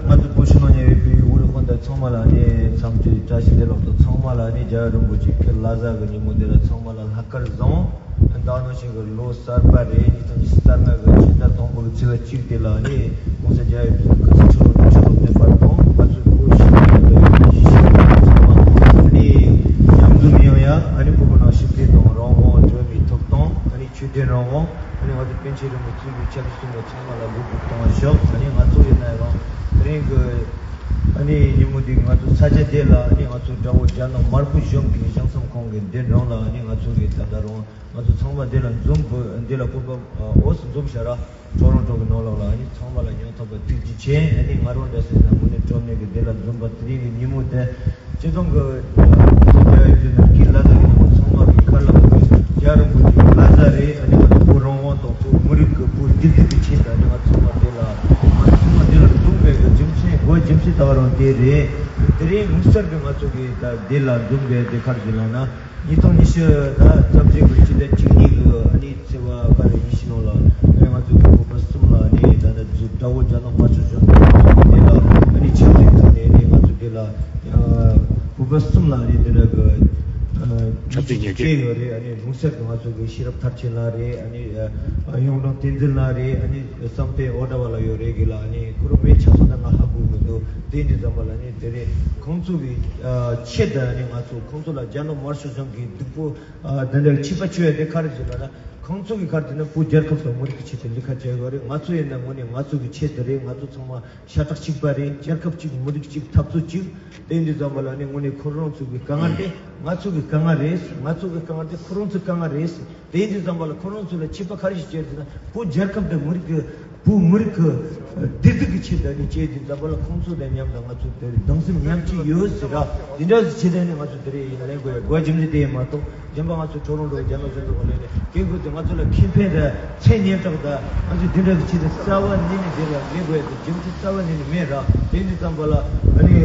ང་ཚོ་བོད་ཕྱི་ནང་ཉེ་བའི་བོད་ཡུལ་དབུ་རུ་ཁོན་ད་ཚང་མ་ལ་ནི་འཚམས་འདྲི་བཀྲ་ཤིས་བདེ་ལེགས་དང་ཚང་མ་ལ་ནི་རྒྱལ་བ་རིན་པོ་ཆེ་སྐུ་བླ་གཟའ་གི་ཉིན་མོ་འདི་ལ་ཚང་མ་ལ་ལྷག་དཀར་བཟང་། ད་ནང་བཞིན་གྱི་ལོ་གསར་པ་རེད། ཉིས་སྟོང་ཉི་ཤུ་རྩ་ལྔ་གི་ཕྱི་ཟླ་དང་པོ་གི་ཚེས་པ་གཅིག་དེ་ལ་ནི་༸གོང་ས་རྒྱལ་བའི་བསྟན་པ་ག་ས་ཕྱོགས་ནས་ཕྱོགས་ལ་གནས་པ་དང་ང་ཚོའི་བོད་ཕྱི་ནང་གི་ཡུལ་གཞིས་བྱེས་ཚང་མ་ནི་མཉམ་འཛོམས་ཡོང་ཡ། ཨ་ནི་བོད་པ་ནང་ཞི་བདེ་དང་རང་དབང་འགྲོ་བའི་ཐོབ་ཐང་ཨ་ནི་ཆོས་དད་རང་དབང་ཨ་ནི་ང་ཚོ་པཎ་ཆེན་རིན་པོ་ཆེ་གི་ཆབ་སྲིད་གསུམ་པ་ཚང་མ་ལ་གུས་བཀུར་གཏོང་བ་ཞོག་ཨ་ནི་ང་ཚོ་ཡིན་ན་ཡང་དེ་རིང་གི་ཨ་ནི་ཉིན་མོ་འདི་ང་ཚོ་ས་ཆ་དེ་ལ་ཨ་ནི་ང་ཚོ་དགྲ་བོ་རྒྱ་ནག་དམར་པོ་གཞུང་གི་ཞང་ཚམ་ཁང་གི་མདུན་རང་ལ་ཨ་ནི་ང་ཚོ་གི་ད་ལྟ་རང་ང་ཚོ་ཚང་མ་འདི་ལ་འཛོམས་དགོས། འདི་ལ་བོད་པ་འོ་སུ་འཛོམས་ཤ་ར་གྲོག་རོང་གྲོག་གི་ནང་ལོགས་ལ་ཨ་ནི་ཚང་མ་ལ་སྙིང་ཐག་པ་ཐུགས་རྗེ་ཆེ། ཨ་ནི་ང་རང་འདྲ་སེ་ན་དངོས་གནས་དྲང་གནས་ཀྱི་འདི་ལ་འཛོམས་པ་དེ་རིང་གི་ཉིན་མོ་དེ་སྤྱི་བཏང་གི་ང་ཚོ་རྒྱལ་བའི་དུས་ན་སྐྱིད་ལ་དྭགས་ཀྱི་ནང་ཚང་མ་གི་མཁའ་ལ་རྒྱལ་རིན་པོ་ཆེ་གི་བླ་གཟའ་རེད། ཨ་ནི་ང་ཚོ་བོད་རང་དབང་དང་བོད་མི་རིགས་ཀྱི་བོད་སྒྱུ་རྩལ་གྱི་ཆེད་དུ་ཨ་ནི་ང་ཚང་མ་འདི་ལ་ང་ཚང་མ་འདི་ལ་འཛོམས་པའི་གི་རྒྱུ་མཚན་དགོས་རྒྱུ་མཚན་ད་ག་རང་དེ་རེད། དེ་རིང་དམིགས་བསལ་གྱི་ང་ཚོ་གི་ད་འདི་ལ་འཛོམས་པའི་དེ་ག་རེ་ཟེར་ལབ་ན། ཉིས་སྟོང་ཉི་ཤུ་ད་རྩ་བཞི་གི་སྤྱི་ཟླ་བཅུ་གཉིས་གི་ཨ་ནི་ཚེས་པ་ག་རེ་ཉི་ཤུ་ནང་ལ་ཨ་ནི་ང་ཚོ་གི་བོད་པ་གསུམ་ལ་ཨ་ནི་ད་ལྟ་དགྲ་བོ་རྒྱ་ནག་དམར་ཤོག་གཞུང་གི་དེ་ལ་ཨ་ནི་ཆབ་སྲིད་ཐོག་ནས་ཨ་ནི་ང་ཚོ་དེ་ལ་བོད་པ་གསུམ་ལ་ཨ་ནི་དེ་འདྲ་གི་ཆབ་སྲིད་ཉེས་ཆད་ཡོད་རེད། ཨ་ནི་རུང་སེར་གི་ང་ཚོ་གི་ཤེས་རབ་མཐར་ཕྱིན་ལགས་རེད། ཨ་ནི་གཡུང་དྲུང་བསྟན་འཛིན་ལགས་རེད། ཨ་ནི་བསམ་གཏན་ཨོ་ཌ་བ་ལ་ཡོད་རེད་གི་ལ་ཨ་ནི་ཁོ་རང་མེད་ཆ་ཚང་ད་ང་ཧ་གོ་མི་འདུག་དེ་འདི་ཙམ་པ་ལ་ནི་དེ་རེད། ཁོང་ཚོ་གི་ཨ་ཆེད་དུ་ནི་ང་ཚོ་ཁོང་ཚོ་ལ་རྒྱ་ནག་དམར་ཤོག་གཞུང་གི་སྡུག་པོ་ཨ་དེ་འདྲ་ཆད་པ་གཅོད་ཡ་དེ་ག་རེ་ཟེར་ན། ཁོང་ཚོ་གི་ག་རེ་ཟེར་ན་བོད་རྒྱལ་ཁབ་དང་མི་རིགས་ཀྱི་ཆེད་དུ་ལས་ཀ་བྱེད་དགོས་རེད། ང་ཚོ་ཡིན་ན་དངོས་གནས་ང་ཚོ་གི་ཆེད་དུ་རེད། ང་ཚོ་ཚང་མ་ཤ་ཁྲག་གཅིག་པ་རེད། རྒྱལ་ཁབ་གཅིག་མི་རིགས་གཅིག་འཐབ་རྩོད་གཅིག་དེ་འདི་ཙམ་པ་ལ་ནི་དངོས་གནས་ཁོ་རང་ཚོ་གི་དཀའ་ངལ་དེ་ང་ཚོ་གི་དཀའ་ངལ་རེད། ང་ཚོ་གི་དཀའ་ངལ་དེ་ཁོ་རང་ཚོའི་དཀའ་ངལ་རེད། དེ་ཡིན་དུས་ཙམ་པ་ལ་ཁོ་རང་ཚོ་ལ་ཆད་པ་ག་རེ་ཞིག་བཅད་ཟེར་ན། བོད་རྒྱལ་ཁབ་དང་མི་རིགས་ཀྱི་བོད་མི་རིགས་ཀྱི་བདེ་སྡུག་གི་ཆེད་དུ་ནི་བཅད་དུས་ཙམ་པ་ལ་ཁོང་ཚོ་དང་མཉམ་དུ་ང་ཚོ་དེར་སྡང་སེམས་མཉམ་སྐྱེད་ཡོད་ཟེར་ར། དེ་འདྲ་ཞིག་བྱེད་དུས་ནི་ང་ཚོ་དེ་རེད་ཡིན་ལེན་དགོས་ཡ་དགོས་རྒྱུ་མཚན་དེ་ཡིན་མ་གཏོགས། གཞན་པ་ང་ཚོ་ཁྲོ་རོང་འགྲོ་རྒྱ་ནག་གཞུང་ཚོ་ག་ལས་ནས་སྐད་དགོས་དེ་ང་ཚོ་ལ་ཁེ་ཕན་དང་ཚད་སྙན་གྲགས་དང་ང་ཚོ་དེ་འདྲ་གི་ཆེད་དུ་རྩ་བ་ནས་ནི་དེ་ལ་ལེན་དགོས་ཡ་དེ་རྒྱུ་མཚན་རྩ་བ་ནས་ནི་མེད་ར། དེ་ཡིན་དུས་ཙམ་པ་ལ་ཨ་ནི།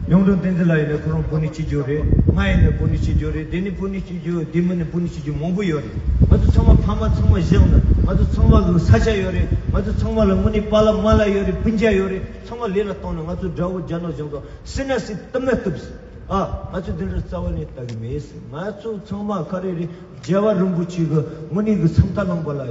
གཡུང་དྲུང་བསྟན་འཛིན་ལགས་ཡིན་ན་ཁོ་རང་བོད་ནས་སྐྱེས་རྒྱུ་རེད། ང་ཡིན་ན་བོད་ནས་སྐྱེས་རྒྱུ་རེད། དེ་ནས་བོད་ནས་སྐྱེས་རྒྱུ་དེ་མིན་ནས་བོད་ནས་སྐྱེས་རྒྱུ་མང་པོ་ཡོད་རེད། ང་ཚོ་ཚང་མ་ཕ་མ་ཚང་མ་བཞག་ན་ང་ཚོ་ཚང་མ་ལ་ས་ཆ་ཡོད་རེད། ང་ཚོ་ཚང་མ་ལ་དངོས་གནས་པཱ་ལགས་མ་ལགས་ཡོད་རེད། སྤུན་ཀྱག་ཡོད་རེད། ཚང་མ་ལས་ལ་བཏང་ན་ང་ཚོ་དགྲ་བོ་རྒྱ་ནག་གཞུང་དང་སྲིད་ན་སྲིད་བཏུབ་ན་བཏུབ་ཟེར། ཨ་ང་ཚོ་འདི་འདྲ་རྩ་བ་ནས་ལྟ་གི་མེད་ཟེར། ང་ཚོ་ཚང་མ་ག་རེ་རེད། རྒྱལ་བ་རིན་པོ་ཆེ་གི་དངོས་གནས་གི་སེམས་ཐག་བླངས་པ་ལ་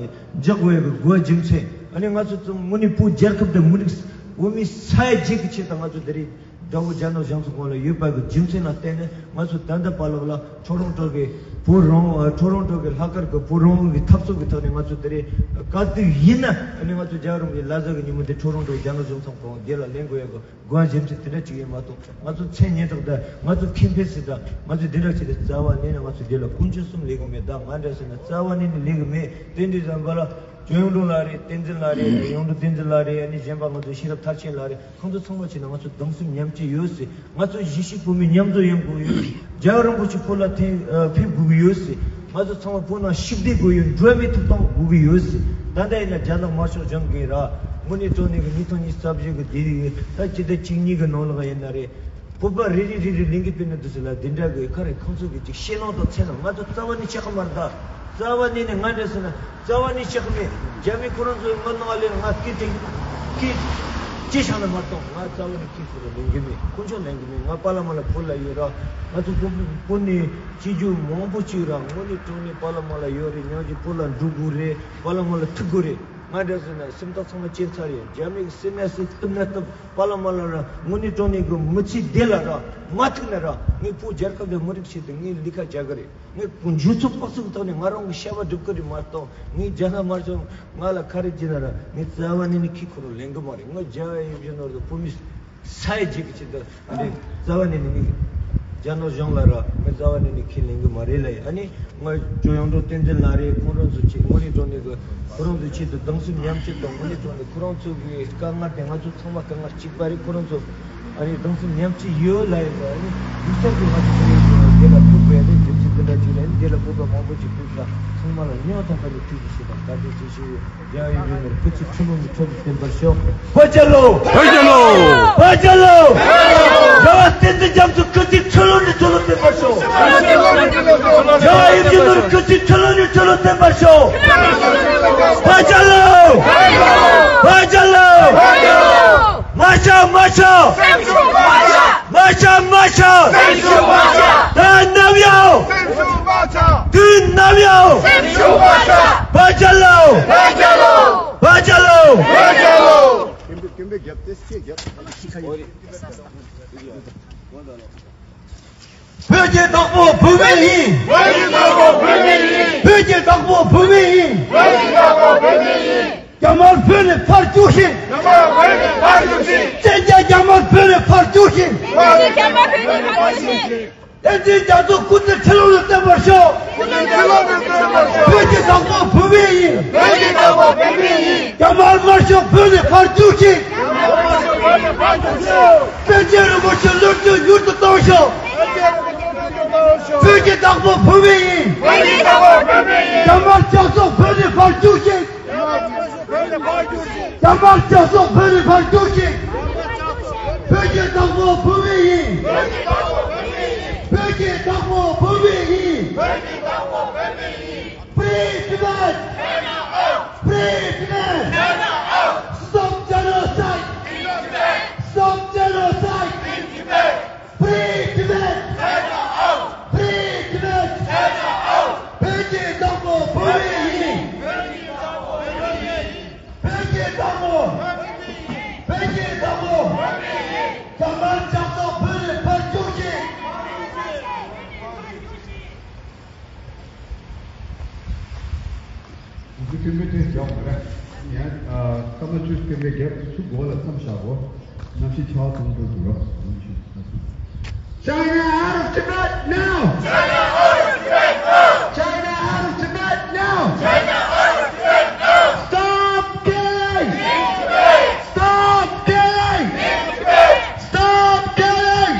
འཇགས་དགོས་གི་དགོས་རྒྱུ་མཚན། ཨ་ནི་ང་ཚོ་ཚང་དངོས་གནས་བོད་རྒྱལ་ཁབ་དང་མི་རིགས་འོ་མི་ས་ཡ་གཅིག་གི་ཆེད་དུ་ང་ཚོ་འདི་རེད། དགྲ་བོ་རྒྱ་ནག་གཞུང་ཚོ་སྒང་ལ་ཡོད་པ་གི་རྒྱུ་མཚན་ལ་བརྟེན་ནས་ང་ཚོ་ད་ལྟ་བར་ལ་ཁྲོ་རོང་ཊོ་གི་བོད་རང་ཁྲོ་རོང་ཊོ་གི་ལྷག་དཀར་གི་བོད་རང་དབང་གི་འཐབ་རྩོད་གི་ཐོག་ནས་ང་ཚོ་དེ་རེད། ག་དུས་ཡིན་ན་ཨ་ནི་ང་ཚོ་རྒྱལ་བ་རིན་པོ་ཆེ་ལ་ཟེར་གི་ཉིན་མོ་དེ་ཁྲོ་རོང་ཊོ་རྒྱ་ནག་གཞུང་ཚོ་སྒང་དེ་ལ་ལེན་དགོས་ཡ་གི་དགོངས་རྒྱུ་མཚན་དེ་འདྲ་ཅིག་ཡིན་མ་གཏོགས། ང་ཚོ་ཚད་སྙན་གྲགས་དང་ང་ཚོ་ཁེ་ཕན་ཟེར་དང་ང་ཚོ་འདི་འདྲ་བྱས་ཏེ་རྩ་བ་ནས་ནས་ང་ཚོ་འདི་ལ་ཀུན་སྤྱོད་གསུམ་ལེན་གི་མེད། ད་ང་འདྲ་ཟེར་ན་རྩ་བ་ནས་ནས་ལེན་གི་མེད། དེ་འདྲའི་ཙམ་པ་ལ་ཁྱོད་གཡུང་དྲུང་ལགས་རེད། བསྟན་འཛིན་ལགས་རེད། གཡུང་དྲུང་བསྟན་འཛིན་ལགས་རེད། ཨ་ནི་གཞན་པ་ང་ཚོ་ཤེས་རབ་མཐར་ཕྱིན་ལགས་རེད། ཁོང་ཚོ་ཚང་མ་བྱས་ན་ང་ཚོ་སྡང་སེམས་མཉམ་སྐྱེད་ཡོད་ཟེར། ང་ཚོ་གཞིས་བྱེས་བོད་མི་མཉམ་འཛོམས་ཡོང་དགོས་ཡོད་ཟེར། རྒྱལ་བ་རིན་པོ་ཆེ་བོད་ལ་ཐེངས་ཕེབས་དགོས་ཀྱི་ཡོད་ཟེར། ང་ཚོ་ཚང་མ་བོད་ནང་ཞི་བདེ་དགོས་ཡོད། འགྲོ་བ་མིའི་ཐོབ་ཐང་དགོས་ཀྱི་ཡོད་ཟེར། ད་ལྟ་ཡིན་ན་རྒྱ་ནག་དམར་ཤོག་གཞུང་གིས་ར་དངོས་གནས་དྲང་གནས་ཀྱི་ཉིས་སྟོང་ཉི་ཤུ་རྩ་བཞི་གི་དེ་ད་སྤྱི་ཟླ་གཅིག་གཉིས་ཀྱི་ནང་ལོགས་ཡིན་ན་རེད། བོད་པ་རེ་རེ་རེ་རེ་ལེན་གི་ཕེབས་ན་འདུག་ཟེར་ལ་འདི་འདྲ་གི་ག་རེ་ཁོང་ཚོ་གི་ཅིག་ཤེས་ལོང་དང་ཚད་ལོང་ང་ཚོ་རྩ་བ་ནས་ཆགས་ཀྱི་མ་རེད། ད་རྩ་བ་ནས་ནས་ང་འདྲ་ཟེར་ན་རྩ་བ་ནས་ཆགས་ཀྱི་མེད། རྒྱ་མི་ཁོ་རང་ཚོའི་ངོ་ནང་ལས་ང་སྐད་དེ་སྐད་ཅི་བྱ་ན་མ་གཏོགས་ང་རྩ་བ་ནས་ཁྱེད་ཚོ་ལ་ལེན་གི་མེད། དཀོན་མཆོག་ལེན་གི་མེད། ང་པཱ་ལགས་མ་ལགས་བོད་ལ་ཡོད་ར། ང་ཚོ་བོད་བོད་ནས་སྐྱེས་རྒྱུ་མང་པོ་ཅིག་ར་དངོས་གནས་དྲང་གནས་པཱ་ལགས་མ་ལགས་ཡོད་རེད། ཉག་གཅིག་བོད་ལ་འགྲོ་དགོས་རེད། པཱ་ལགས་མ་ལགས་ཐུག་དགོས་རེད། ང་འདྲ་ཟེར་ན་སེམས་ཐག་ཚང་མ་བཅད་ཚར་ཡོད། རྒྱ་མི་གི་སྲིད་ན་སྲིད་བཏུབ་ན་བཏུབ། པཱ་ལགས་མ་ལགས་ར་དངོས་གནས་དྲང་གནས་གི་མི་ཚེ་འདི་ལ་ར་མ་ཐུག་ན་ར་ངས་བོད་རྒྱལ་ཁབ་དང་མི་རིགས་ཆེད་དུ་ངས་ལས་ཀ་བྱ་གི་རེད། ངས་འཇུ་ཚོགས་དཔག་ཚོད་ཐོག་ནས་ང་རང་གི་ཤ་བ་སྒྲུབ་ཀྱི་རེད་མ་གཏོགས་ངས་རྒྱ་ནག་དམར་ཤོག་ང་ལ་ག་རེ་བྱས་ན་ར་ངས་རྩ་བ་ནས་ནི་ཁྱེད་ཁོ་རང་ལེན་གི་མ་རེད། ང་རྒྱལ་བ་ཡིད་བཞིན་ནོར་བུ་བོད་མི་ས་ཡ་གཅིག་གི་ཆེད་དུ་ཨ་ནི་རྩ་བ་ནས་ནི་ངས་རྒྱ་ནག་གཞུང་ལ་ར་ངས་རྩ་བ་ནས་ནི་ཁས་ལེན་གི་མ་རེད་ལ། ཡ་ཨ་ནི་ང་ཅོ་ཡང་འགྲོ་བསྟན་འཛིན་ལགས་རེད། ཁོང་རང་ཚོ་ཆེད་དངོས་གནས་དྲང་གནས་གི་ཁོ་རང་ཚོའི་ཆེད་དུ་སྡང་སེམས་མཉམ་སྐྱེད་དང་དངོས་གནས་དྲང་གནས་ཁོ་རང་ཚོ་གི་དཀའ་ངལ་དེ་ང་ཚོ་ཚང་མ་དཀའ་ངལ་གཅིག་པ་རེད། ཁོ་རང་ཚོ་ཨ་ནི་སྡང་སེམས་མཉམ་སྐྱེད་ཡོད་ལ་ཡིན་པ་ཨ་ནི་ཡུག་ས་དེ་ང་ཚོ་ཚང་མ་དེ་ལ་ཕུག་པའི་ཨ་ནི་རྒྱུ་མཚན་དེ་འདྲ་ཅིག་རེད། ཨ་ནི་དེ་ལ་བོད་པ་མང་པོ་ཅིག་ཕུག་ས་ཚང་མ་ལ་སྙིང་ཐག་པ་ནས་ཐུགས་རྗེ་ཆེ་དང་བཀའ་དྲིན་ཆེ་ཞུ་ཡོད། རྒྱལ་བ་ཡིད་བཞིན་ནོར་བུ་སྐུ་ཚེ་ཁྲི་ལོ་ནས་ཁྲི་ལོ་བརྟན་པར་ཤོག་བོད་རྒྱལ་ལོ། བོད་རྒྱལ་ལོ། བོད་རྒྱལ་ལོ། རྒྱལ་བ་བསྟན་འཛིན་རྒྱ་མཚོ་སྐུ་ཚེ་ཁྲི་ལོ་ནས་ཁྲི་ལོ་བརྟན་པར་ཤོག་རྒྱལ་བ་ཡིད་བཞིན་ནོར་བུ་སྐུ་ཚེ་ཁྲི་ལོ་ནས་ཁྲི་ལོ་བརྟན་པར་ཤོག་བོད་རྒྱལ་ལོ། བོད་རྒྱལ་ལོ། མ་ཆགས་མ་ཆགས། མ་ཆགས་མ་ཆགས། མ་ཆགས་མ་ཆགས། མ་ཆགས་མ་ཆགས། དུས་ནམ་ཡང་། དུས་ནམ་ཡང་། དུས་ནམ་ཡང་། བོད་རྒྱལ་ལོ། བོད་རྒྱལ་ལོ། བོད་རྒྱལ་ལོ། བོད་རྒྱལ་ལོ། བོད་རྒྱལ་ལོ། བོད་ཀྱི་བདག་པོ་བོད་མི་ཡིན། བོད་ཀྱི་བདག་པོ་བོད་མི་ཡིན། བོད་ཀྱི་བདག་པོ་བོད་མི་ཡིན། བོད་ཀྱི་བདག་པོ་བོད་མི་ཡིན། རྒྱ་དམར་བོད་ནས་ཕར་རྒྱུགས་ཤིག་རྒྱ་དམར་བོད་ནས་ཕར་རྒྱུགས་ཤིག་བཙན་རྒྱལ་རྒྱ་དམར་བོད་ནས་ཕར་རྒྱུགས་ཤིག་བཙན་རྒྱལ་རྒྱ་དམར་བོད་ནས་ཕར་རྒྱུགས་ཤིག་བསྟན་འཛིན་རྒྱ་མཚོ་སྐུ་ཚེ་ཁྲི་ལོ་ནས་བརྟན་པར་ཤོག་སྐུ་ཚེ་ཁྲི་ལོ་ནས་བརྟན་པར་ཤོག་བོད་ཀྱི་བདག་པོ་བོད་མི་ཡིན། བོད་ཀྱི་བདག་པོ་བོད་མི་ཡིན། རྒྱ་དམར་དམར་ཤོག་བོད་ནས་ཕར་རྒྱུགས་ཤིག་རྒྱ་དམར་དམར་ཤོག་བོད་ནས་ཕར་རྒྱུགས་ཤིག་བཙན་བྱོལ་རིན་པོ་ཆེ་ལོ་རྒྱུས་མྱུར་དུ་གཏོང་ཤོག་བཙན་བྱོལ་རིན་པོ་ཆེ་ལོ་རྒྱུས་མྱུར་དུ་གཏོང་ཤོག་བོད་ཀྱི་བདག་པོ་བོད་མི་ཡིན། བོད་ཀྱི་བདག་པོ་བོད་མི་ཡིན། རྒྱ་དམར་ཇག་སོག་བོད་ནས་ཕར་རྒྱུགས་ཤིག་རྒྱ་དམར་ཇག་སོག་བོད་ནས་ཕར་རྒྱུགས་ཤིག་བོད་ཀྱི་བདག་པོ་བོད་མི་ཡིན། བོད་ཀྱི་བདག་པོ་བོད་མི་ཡིན། Free Tibet! Free Tibet! Stop genocide! Stop genocide! Free Tibet! Free Tibet! བོད་ཀྱི་བདག་པོ་བོད་མི་ཡིན། བོད་ཀྱི་བདག་པོ། བོད་ཀྱི་བདག་པོ། ཁྱོད་མི་དེ་རྒྱག་མ་རེད། ཡང་སྐར་མ་བཅུ་སྐར་མའི་རྒྱབ་ཚུགས་སྒོ་ལ་མཚམས་བཞག་གོ། གནམ་གཤིས་ཆར་པ་གཏོང་འགྲོ་འདུག་རོགས། China out of Tibet now! China out of Tibet now! China out of Tibet now! China out of Tibet now! Stop killing! Stop killing! Stop killing!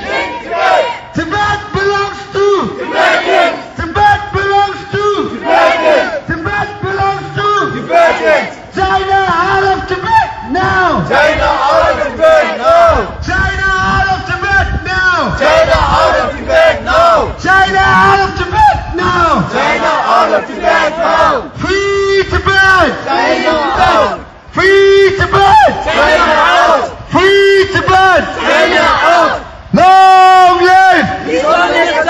Tibet belongs to Tibetans! Tibet belongs to Tibetans! Tibet belongs to Tibetans! China out of Tibet now! China out of Tibet now! China out of Tibet now! China out of Tibet now! China out of Tibet now! China out of Tibet now! Free Tibet! China out! Free Tibet! China out! Free Tibet! China out! Long live! Long live!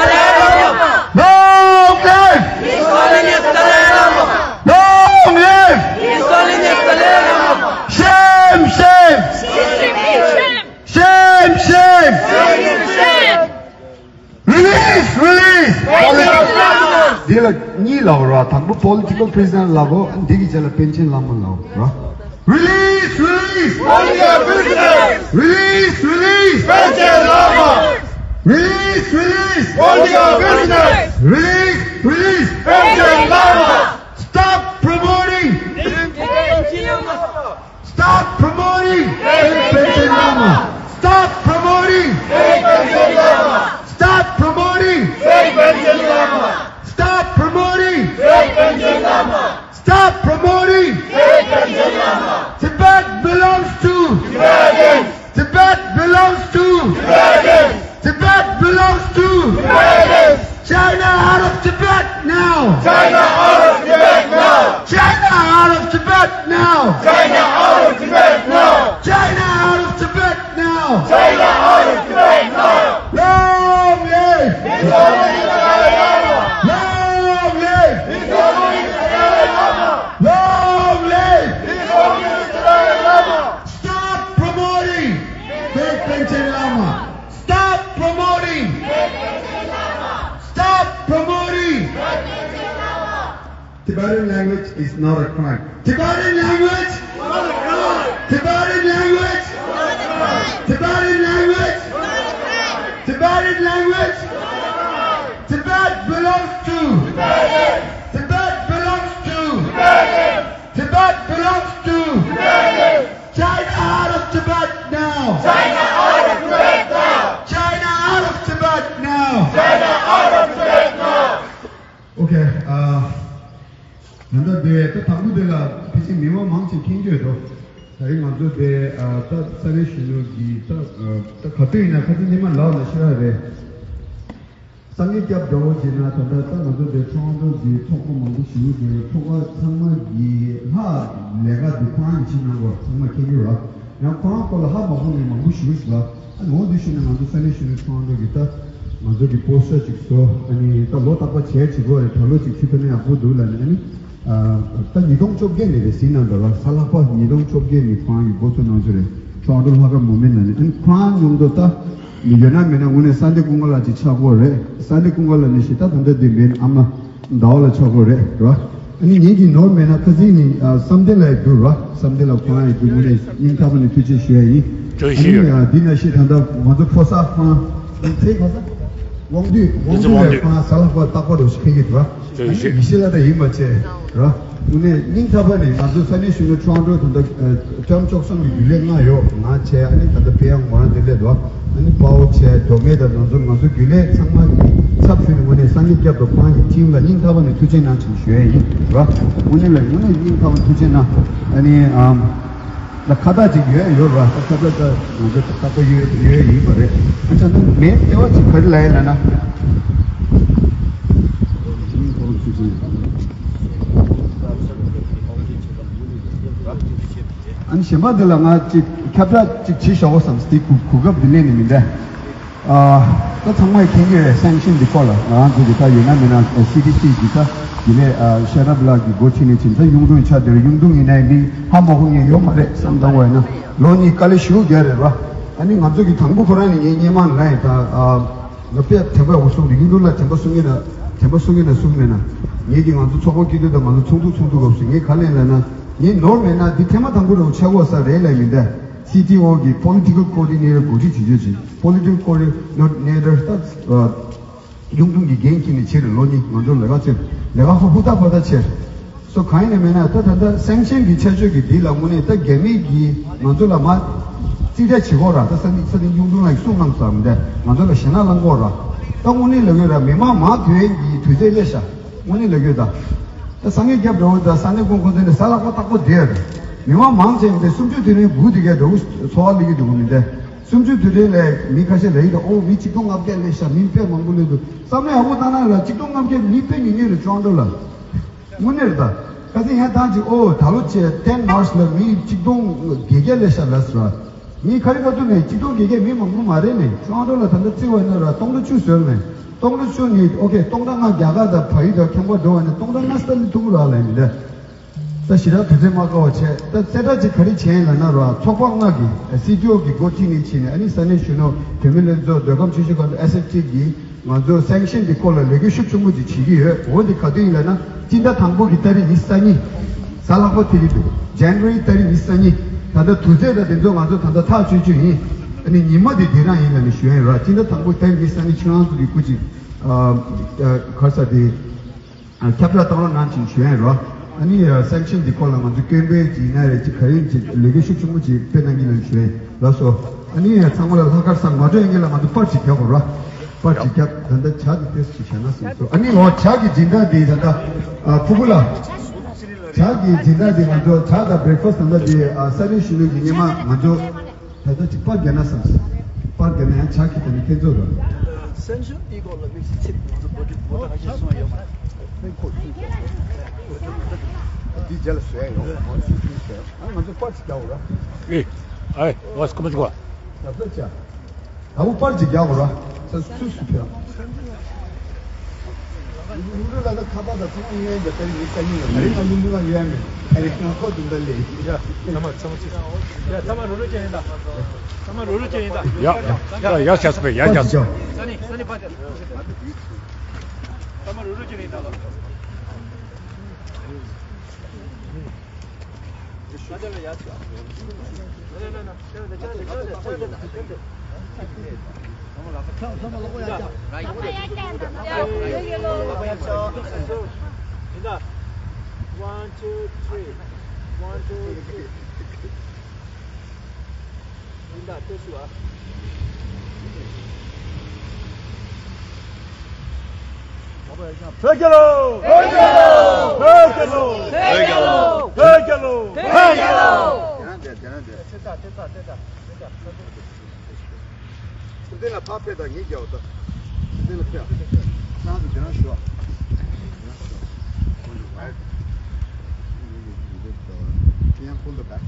Long live! Shame, shame! Shame, shame! Release, release! འདི་ལ་གཉིས་ལབ་ར། དང་པོ་political prisoner ལབ་གོ། འདི་གི་རྗེས་ལ་པཎ་ཆེན་བླ་མ་ལབ་ར། Release, release! Hold your prisoners! Release, release! Panchen Lama! Release, release! Hold your prisoners! Release, release! Panchen Lama! Stop promoting! Stop promoting! Panchen Lama! Stop promoting! Panchen Lama! Stop promoting! Panchen Lama! Stop promoting! Panchen Lama! Stop promoting! Tibet belongs to Tibetans! Tibet belongs to Tibetans! Tibet belongs to Tibetans! China out of Tibet now! China out of Tibet now! China out of Tibet now! China out of Tibet now! China out of Tibet now! China out of Tibet now! Long live! Long live! Long live! Long live! Stop promoting fake Panchen Lama! Stop promoting! Stop promoting! Tibetan language is not a crime. Tibetan language! Tibetan language! Tibetan language! Tibetan language! Tibet belongs to Tibet belongs to Tibet belongs to China out of Tibet now! China out of Tibet now! China out of Tibet now! China out of Tibet now! Okay, uh, ད་ལྟ་དེ་ད་དང་པོ་དེ་ལ་ཕལ་ཆེར་མི་མང་མང་ཆེ་མཁྱེན་གྱི་ཡོད་དོ། ད་རེས་ང་ཚོ་དེ་ད་ས་གནས་གཞོན་ནུ་གི་ད་ད་ག་དུས་ཡིན་ན་ཁ་ཚིག་སྙན་མ་ལག་ལ་ཤི་ར་རེད། སངས་རྒྱས་སྐྱབས་འདྲ་བོ་བྱས་ན་ད་ལྟ་ད་ང་ཚོ་དེ་ཁྲོན་ཏོ་གི་ཚོགས་པ་མང་པོ་ཞིག་ཡོད་དོ། ཚོགས་པ་ཚང་མ་གི་ལྷ་ལས་ཀ་དེ་ཁོ་རང་གི་བྱེད་གནང་གོ། ཚང་མ་མཁྱེན་གྱི་ཡོད་ར། ཡང་ཁོ་རང་སྐོར་ལ་ཧ་མ་གོ་མཁན་མང་པོ་ཞིག་འདུག་ལ། ཨ་ནི་འོ་འདི་ཞུས་ནས་ང་ཚོ་ས་གནས་གཞོན་ནུ་ཚོགས་འདུ་གི་ད་ང་ཚོ་གི་པོ་སི་ཊར་ཅིག་བཟོ། ཨ་ནི་ད་ལོ་རྟག་པ་བྱས་བྱེད་དགོས་རེད། ད་ལོ་ཅིག་ཕྱི་ཐོན་ན་ཡག་པོ་འདུག་ལ་ནི། ཨ་ནི་ད་ཉིས་སྟོང་བཅོ་བརྒྱད་ནས་རེད་ཟིན་ན་འདྲ་བ། གཟའ་ལྷག་པ་ཉིས་སྟོང་བཅོ་བརྒྱད་ནས་ཁོ་རང་གི་འགོ་ཚུགས་གནང་ཚུལ་རེད། ཚོགས་འདུ་ལྷག་དཀར་མོ་མེད་ན་ནི། ཨ་ནི་ཁོ་རང་མཉམ་དུ་ད་ཡོད་ན་མེད་ན་དངོས་གནས་ས་འདི་ཀུན་དགའ་ལགས་ཅིག་ཆགས་དགོས་རེད། ས་འདི་ཀུན་དགའ་ལགས་ནི་ཞེ་ད་ད་ལྟ་འདི་མེད། ཨ་མ་ཟླ་བ་ལ་ཆགས་དགོས་རེད། རེད་བ། ཨ་ནི་ངེད་ཀྱི་ནོར་མེད་ན་ཁ་སང་ནི་ཨ་བསམ་གཏན་ལགས་ཡི་འདུག་ར། བསམ་གཏན་ལགས་ཁོ་རང་ཡི་འདུག་དངོས་གནས་སྙིང་ཐག་པ་ནས་ཐུགས་རྗེ་ཞུ་ཡ་ཡིན། ཨ་ནི་ཨ་འདི་ན་ཤི་ད་ལྟ་ང་ཚོ་ཕོ་གསར་ཁོ་རང་ཚེ་ཕོ་གསར་དབང་འདུས། དབང་འདུས་ལགས་ཁོ་རང་གཟའ་ལྷག་པ་རྟག་པར་རོ་ཞིག་ཕེབས་ཀྱི་འདུག་ར། ཨ་ནི་ཡེ་ཤེས་ལགས་ད་ཡིན་པ་བྱས་ར། དངོས་གནས་སྙིང་ཐག་པ་ནས་ང་ཚོ་ས་གནས་གཞོན་ནུ་ཁྲོན་ཏོ་ད་ལྟ་ཨ་བཅོམ་བཅོ་གསུམ་གྱི་རྒྱུན་ལས་ལྔ་ཡོད། ང་བྱས། ཨ་ནི་ད་ལྟ་ཕེ་ཡང་མོ་རང་དེ་སླེབས་འདུག་ཨ་ནི་དཔའ་བོ་བྱས། རྡོ་སྨད་དང་ང་ཚོ་ང་ཚོ་རྒྱུན་ལས་ཚང་མ་གི་ཚབ་ཞུས་ནས་དངོས་གནས་སངས་རྒྱས་སྐྱབས་དང་ཁོང་གི་ཊིམ་ལ་སྙིང་ཐག་པ་ནས་ཐུགས་རྗེ་གནང་ཞེས་ཞུ་ཡ་ཡིན་ར། དངོས་གནས་ལ་དངོས་གནས་སྙིང་ཐག་པ་ཐུགས་རྗེ་གནང་། ཨ་ནི་ཨམ་ད་ཁ་བཏགས་ཅིག་ཡོད་ཡོད་ར། ད་ཁ་བཏགས་ད་ང་ཚོ་ད་ཁ་བཏགས་ཡོད་ཡོད་ཡིན་པ་རེད། ཨ་ཅག་ད་མེད་ལྟེ་བ་ཅིག་ག་རེ་ལབ་ཡ་ལབ་ན། ཨ་ནི་གཞན་པ་འདི་ལ་ང་ཅིག་ཁྱབ་བསྒྲགས་ཅིག་བྱེད་ཤོག་བསམ་སྟེ་གོ་གོ་སྐབས་འདི་ལེན་ནི་མིན་འདྲ། ཨ་ད་ཚང་མས་མཁྱེན་གྱི་རེད། སེང་ཤིན་འདི་སྐོར་ལ་ང་རང་ཚོ་གི་ད་ཡོད་ན་མེད་ན་སི་ཌི་སི་གི་ད་དེ་ལས་ཤེས་རབ་ལགས་ཀྱི་འགོ་ཁྲིད་ནས་ཕྱིན་ད་གཡུང་དྲུང་ཆགས་བསྡད་རེད། གཡུང་དྲུང་ཡིན་ནའི་མི་ཧ་མ་གོ་མཁན་ཡོད་མ་རེད་བསམ་བཏང་བ་ཡིན་ན། ལོ་གཉིས་དཀའ་ལས་ཞེ་པོ་རྒྱག་རེད་ར། ཨ་ནི་ང་ཚོ་གི་དང་པོ་ཁོ་རང་ནས་ངའི་སྙན་མ་ལ་ཡིན་ད། ཨ་ང་དཔེ་དྲན་པ་འོ་གསུང་རེད། གཡུང་དྲུང་ལ་དྲན་པ་གསུང་གི་ན་དྲན་པ་གསུང་གི་ན་གསུང་མེད་ན། ངེད་ཀྱིས་ང་ཚོ་ཚོགས་པ་སྐྱིད་སྡུག་དང་ང་ཚོ་ཚོགས་འདུ་ཚོགས་འདུ་སྐབས་སུ་ངས་ག་ལན་ལབ་ན། ངས་ནོར་མེད་ན་འདི་ཐེངས་མ་དང་པོ་རེད་ཆགས་འགོ་ས་རེད་ལབ་མི་འདུག་སི་ཊི་ཨོ་གི་Political Coordinator གོ་སྒྲིག་བྱེད་རྒྱུ་ཅིག Political Coordinator ད་གཡུང་དྲུང་གི་འགན་འཁྱེར་ནས་ཕྱིར་ལོ་གཉིས་ང་ཚོ་ལས་ཀ་བྱེད་ལས་ཀ་ཧུར་ཧུར་ཐག་ཧུར་ཐག་བྱེད། སོ་གང་ཡིན་ནས་མེད་ན་ད་ད་ལྟ་སེང་ཆེན་གྱི་ཆ་ཤོས་ཀྱི་འདི་ལ་དངོས་གནས་ད་རྒྱ་མི་གིས་ང་ཚོ་ལ་མ་རྩིས་སྤྲད་བྱེད་དགོས་ར། ད་ས་གནས་ས་གནས་གཡུང་དྲུང་ལ་གསུང་གནང་ཙམ་འདི་ང་ཚོ་ལ་ཞེད་སྣང་བསླང་དགོས་ར། ད་དངོས་གནས་ལབ་ཡོད་ར། མི་མང་མང་དོན་གྱི་དུས་ཚོད་སླེབས་ཤག་དངོས་གནས་ལབ་ཡོད་ད། ད་སངས་རྒྱས་སྐྱབས་འགྲོ་བ་དང་ས་གནས་ཀུན་ཁོ་ཚོ་ནས་ས་ལག་པ་བཏགས་པོ་བསྡད་ཡོད་ར། མི་མང་མང་ཆེ་འདི་སུམ་ཅུ་དུས་རིང་སྒུག་བསྡད་མཁན་འདྲ་བོ་ཚོར་བ་སླེབས་ཀྱི་འདུག་གོ་མི་འདི། སུམ་ཅུ་དུས་རིང་ལས་མི་ཁ་ཤས་ལབ་ཡོད་ད། ཨོ་མི་ཆིག་སྟོང་ལྔ་བརྒྱ་སླེབས་ཤག་མི་དཔེ་མང་པོ་སླེབས་འདུག་བསམ་བློ་ཡག་པོ་བཏང་ན་ར་ཆིག་སྟོང་ལྔ་བརྒྱ་མི་དཔེ་ཉུང་ཉུང་རེད་ཅོང་ཀྲོ་ལ། དངོས་གནས་རེད་ད། ཁ་སང་ཡང་ཐང་ཅིག་ཨོ་ད་ལོ་ཆེ་ཏེན་མར་ཆི་ལ་མི་ཆིག་སྟོང་བརྒྱད་བརྒྱ་སླེབས་ཤག་ལབ་སོང་། ངས་ཁ་རི་ཁ་ཐུག་ནས་ཆིག་སྟོང་བརྒྱད་བརྒྱ་མི་མང་པོ་མ་རེད་ནས་ཅོང་ཀྲོ་ལ་ད་ལྟ་བརྩི་བ་ཡིན་ན་ར་སྟོང་ཕྲག་བཅུ་ཟེར་ནས་སྟོང་ཕྲག་བཅུ་ནི་ཨོ་ཁེ་སྟོང་ཕྲག་ལྔ་རྒྱ་གར་དང་བལ་ཡུལ་དང་ཁྱད་པར་འགྲོ་བ་ནས་སྟོང་ཕྲག་ལྔ་སྟབས་མི་ཐུབ་ར་ལབ་ཡིན་ད། ད་ཞེ་དྲག་དུས་ཚོད་མ་བཀག་པ་བྱས་ད་རྩེ་གྲ་ཅིག་ག་རེ་བྱས་ཡིན་ལབ་ན་ར་ཚོགས་པ་ལྔ་གི་སི་ཊི་ཨོ་གི་འགོ་ཁྲིད་ནས་ཕྱིན་ནས་ཨ་ནི་ས་གནས་གཞོན་ནུ་བུད་མེད་ལྷན་ཚོགས་སྡོད་ཁང་ཆུ་ཤུར་སྒང་དུ་ཨེས་ཨེཕ་ཊི་གི་ང་ཚོ་སེང་ཤན་གྱི་སྐོར་ལ་ལས་འགུལ་ཤུགས་ཆེན་པོ་ཅིག་བྱེད་ཀྱི་ཡོད། འོ་འདི་ག་དུས་ཡིན་ལབ་ན་སྤྱི་ཟླ་དང་པོ་གི་ཏ་རིག་ཉི་ཤུ་རྩ་གཉིས། གཟའ་ལྷག་པ་དེ་རིང་འདུག January ཏ་རིག་ཉི་ཤུ་རྩ་གཉིས། ད་ལྟ་དུས་ཚོད་དང་དེ་ཚོ་ང་ཚོ་ད་ལྟ་ཐག་གཅོད་རྒྱུ་ཡིན། ཨ་ནི་ཉི་མ་དེ་དེ་རང་ཡིན་ལབ་ནས་ཞུ་ཡ་ཡིན་ར། སྤྱི་ཟླ་དང་པོ་ཏ་རིག་ཉི་ཤུ་རྩ་གཉིས་ཁྱེད་རང་ཚོ་གི་སྐུ་མཁྱེན་ག་རེ་ཟེར་དེ་ཁྱབ་བསྒྲགས་བཏང་རོགས་གནང་ཞེས་ཞུ་ཡ་ཡིན་ར། ཨ་ནི་སེང་ཤན་འདི་སྐོར་ལ་ང་ཚོ་སྐད་འབོད་ཅིག་ཡིན་ན་རེད་ཅིག་ག་རེ་ཡིན་ཅིག་ལས་འགུལ་ཤུགས་ཆེན་པོ་ཅིག་སྤེལ་གནང་གི་ལབ་ཞུ་ཡ་ཡིན་ལགས་སོ། ཨ་ནི་ཚང་མ་ལ་ལྷག་དཀར་བཟང་མ་འགྲོ་ཡ་ངེད་ལ་ང་ཚོ་པར་ཅིག་རྒྱག་དགོས་ར། པར་ཅིག་རྒྱབ་ད་ལྟ་ཇ་གི་ཏེས་ཅིག་བྱས་ན་བསམ་སོང་། ཨ་ནི་འོ་ཇ་གི་སྦྱིན་བདག་འདི་ད་ལྟ་ཨ་ཕུ་གུ་ལགས། ཇ་གི་སྦྱིན་བདག་འདི་ང་ཚོ་ཇ་དང་བྷེ་རེག་ཕ་སི་ད་ལྟ་འདི་ཨ་ས་གནས་གཞོན་ནུ་གི་སྔོན་མ་ང་ཚོ་ད་ལྟ་ཅིག་པར་རྒྱག་ན་བསམ་སོང་། པར་རྒྱག་ན་ཡང་ཇ་གི་ད་ནི་ཁྱེད་ཚོ་ར། སེམས་ཤུགས་འདི་སྐོར་ལ་དམིགས་བསལ་ཚིག་ང་ཚོ་འགོ་ཁྲིད་འགོ་ཁྲིད་ཁ་ཤས་གསུང་ཡ་ཡོད་མ་རེད། འདི་རྗེས་ལ་བཟོས་ཡ་ཡོད་མ་རེད། ཨ་ང་ཚོ་པར་ཅིག་རྒྱག་འོ་ར། ཨེ། ཨེ། ཝཱས་ཀོ་མ་ཅིག་གོ། ད་ལྟ་ཇ། ད་བུ་པར་ཅིག་རྒྱག་དགོས་ར། ས་སུ་སུ་ཕེབས། ཡུ་རུ་ལ་ད་ཁ་པར་ད་ཚང་མ་ཡོད་ཡིན་ད། ད་རིང་ཉི་ཤུ་རྩ་གཉིས་ལ་ད་རིང་ང་ཡུ་རུ་ལ་ཡོད་ཡ་མེད། ད་རིང་ང་ཁོ་དུ་འདི་ལས། ཡ་ཚང་མ་ཚང་མ་ཚིག་ཡ་ཚང་མ་རུ་རུ་ཅན་ཡིན་ད། ཚང་མ་རུ་རུ་ཅན་ཡིན་ད། ཡ་ཡ་ཡ་ཤ་སྤེ་ཡ་ཡ་ཤ་སྤེ། ས་ནི་ས་ནི་པར་ཅིག་ཚང་མ་རུ་རུ་ཅན་ཡིན་ད་ལ། One, two, three. One, two, three. བོད་རྒྱལ་ལོ། བོད་རྒྱལ་ལོ། བོད་རྒྱལ་ལོ། བོད་རྒྱལ་ལོ། བོད་རྒྱལ་ལོ། ཐུབ་བསྟན་ལ་ཕར་ཕེབས་དང་ངས་རྒྱལ་བ་ད། ཐུབ་བསྟན་ལ་ཕེབས། ཁྱེད་རང་ཚོ་འདི་རང་ཞུ་བ། Can you pull the back?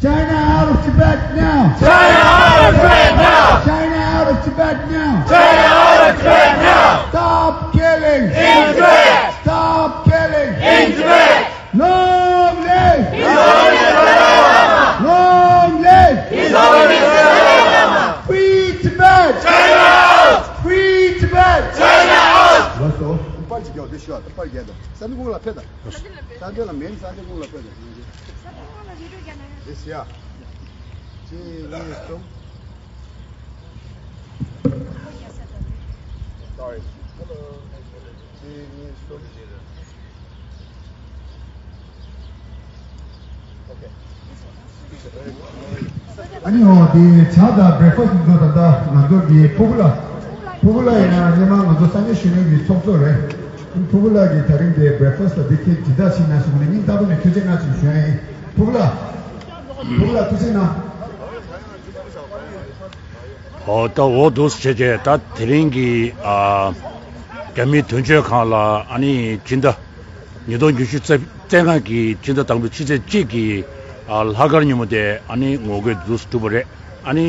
China out of Tibet now! China out of Tibet now! China out of Tibet now! China out of Tibet now! Stop killing! In Tibet! Stop killing! In Tibet! Long live! His Holiness Dalai Lama! Long live! His Holiness Dalai Lama! Free Tibet! China out! Free Tibet! China out! ལགས་སོ། པར་ཅིག་རྒྱག་འོ། དེ་ཞུ་བ་ད། པར་རྒྱག་དང་། ས་འདི་ཁོང་ལ་ཕེབས་དང་། ས་འདི་ལ་མེད་ན་ས་འདི་ཁོང་ལ་ཕེབས་དང་། ས་འདི་ཁོང་ལ་བི་ཌིའོ་རྒྱག་ན་ཡང་། དེ་ཞུ་ཡ། གཅིག་གཉིས་གསུམ། Sorry. གཅིག་གཉིས་གསུམ། ཨ་ནི་འོ་དེ་ཇ་དང་བྷེ་རེག་ཕ་སི་འདི་ཚོ་ད་ལྟ་ང་ཚོ་གི་ཕུ་གུ་ལགས། ཕུ་གུ་ལགས་ཡིན་ན་སྔོན་མ་ང་ཚོ་ས་གནས་གཞོན་ནུ་གི་ཚོགས་གཙོ་རེད། ཕུ་གུ་ལགས་ཀྱིས་ད་རིང་དེ་བྷེ་རེག་ཕ་སི་ལ་འདི་ཁྱེད་ཇི་ལྟར་ཕྱིན་ན་ཞུ་གི་ནས་སྙིང་ཐག་པ་ནས་ཐུགས་རྗེ་གནང་ཞེས་ཞུ་ཡ་ཡིན། ཕུ་གུ་ལགས། ཕུ་གུ་ལགས་ཐུགས་རྗེ་གནང་། ཨོ་ད་འོ་འདུག་སེ་བྱས་བྱས་ད་དེ་རིང་གི་ཨ་རྒྱ་མིའི་དོན་གཅོད་ཁང་ལ་ཨ་ནི་སྤྱི་ཟླ་ཉིས་སྟོང་ཉི་ཤུ་རྩ་རྩ་ལྔ་གི་སྤྱི་ཟླ་དང་པོའི་ཕྱི་ཚེས་གཅིག་གི་ཨ་ལྷག་དཀར་ཉིན་མོ་དེ་ཨ་ནི་ངོ་རྒོལ་འདུག་སེ་གྲུབ་པ་རེད། ཨ་ནི་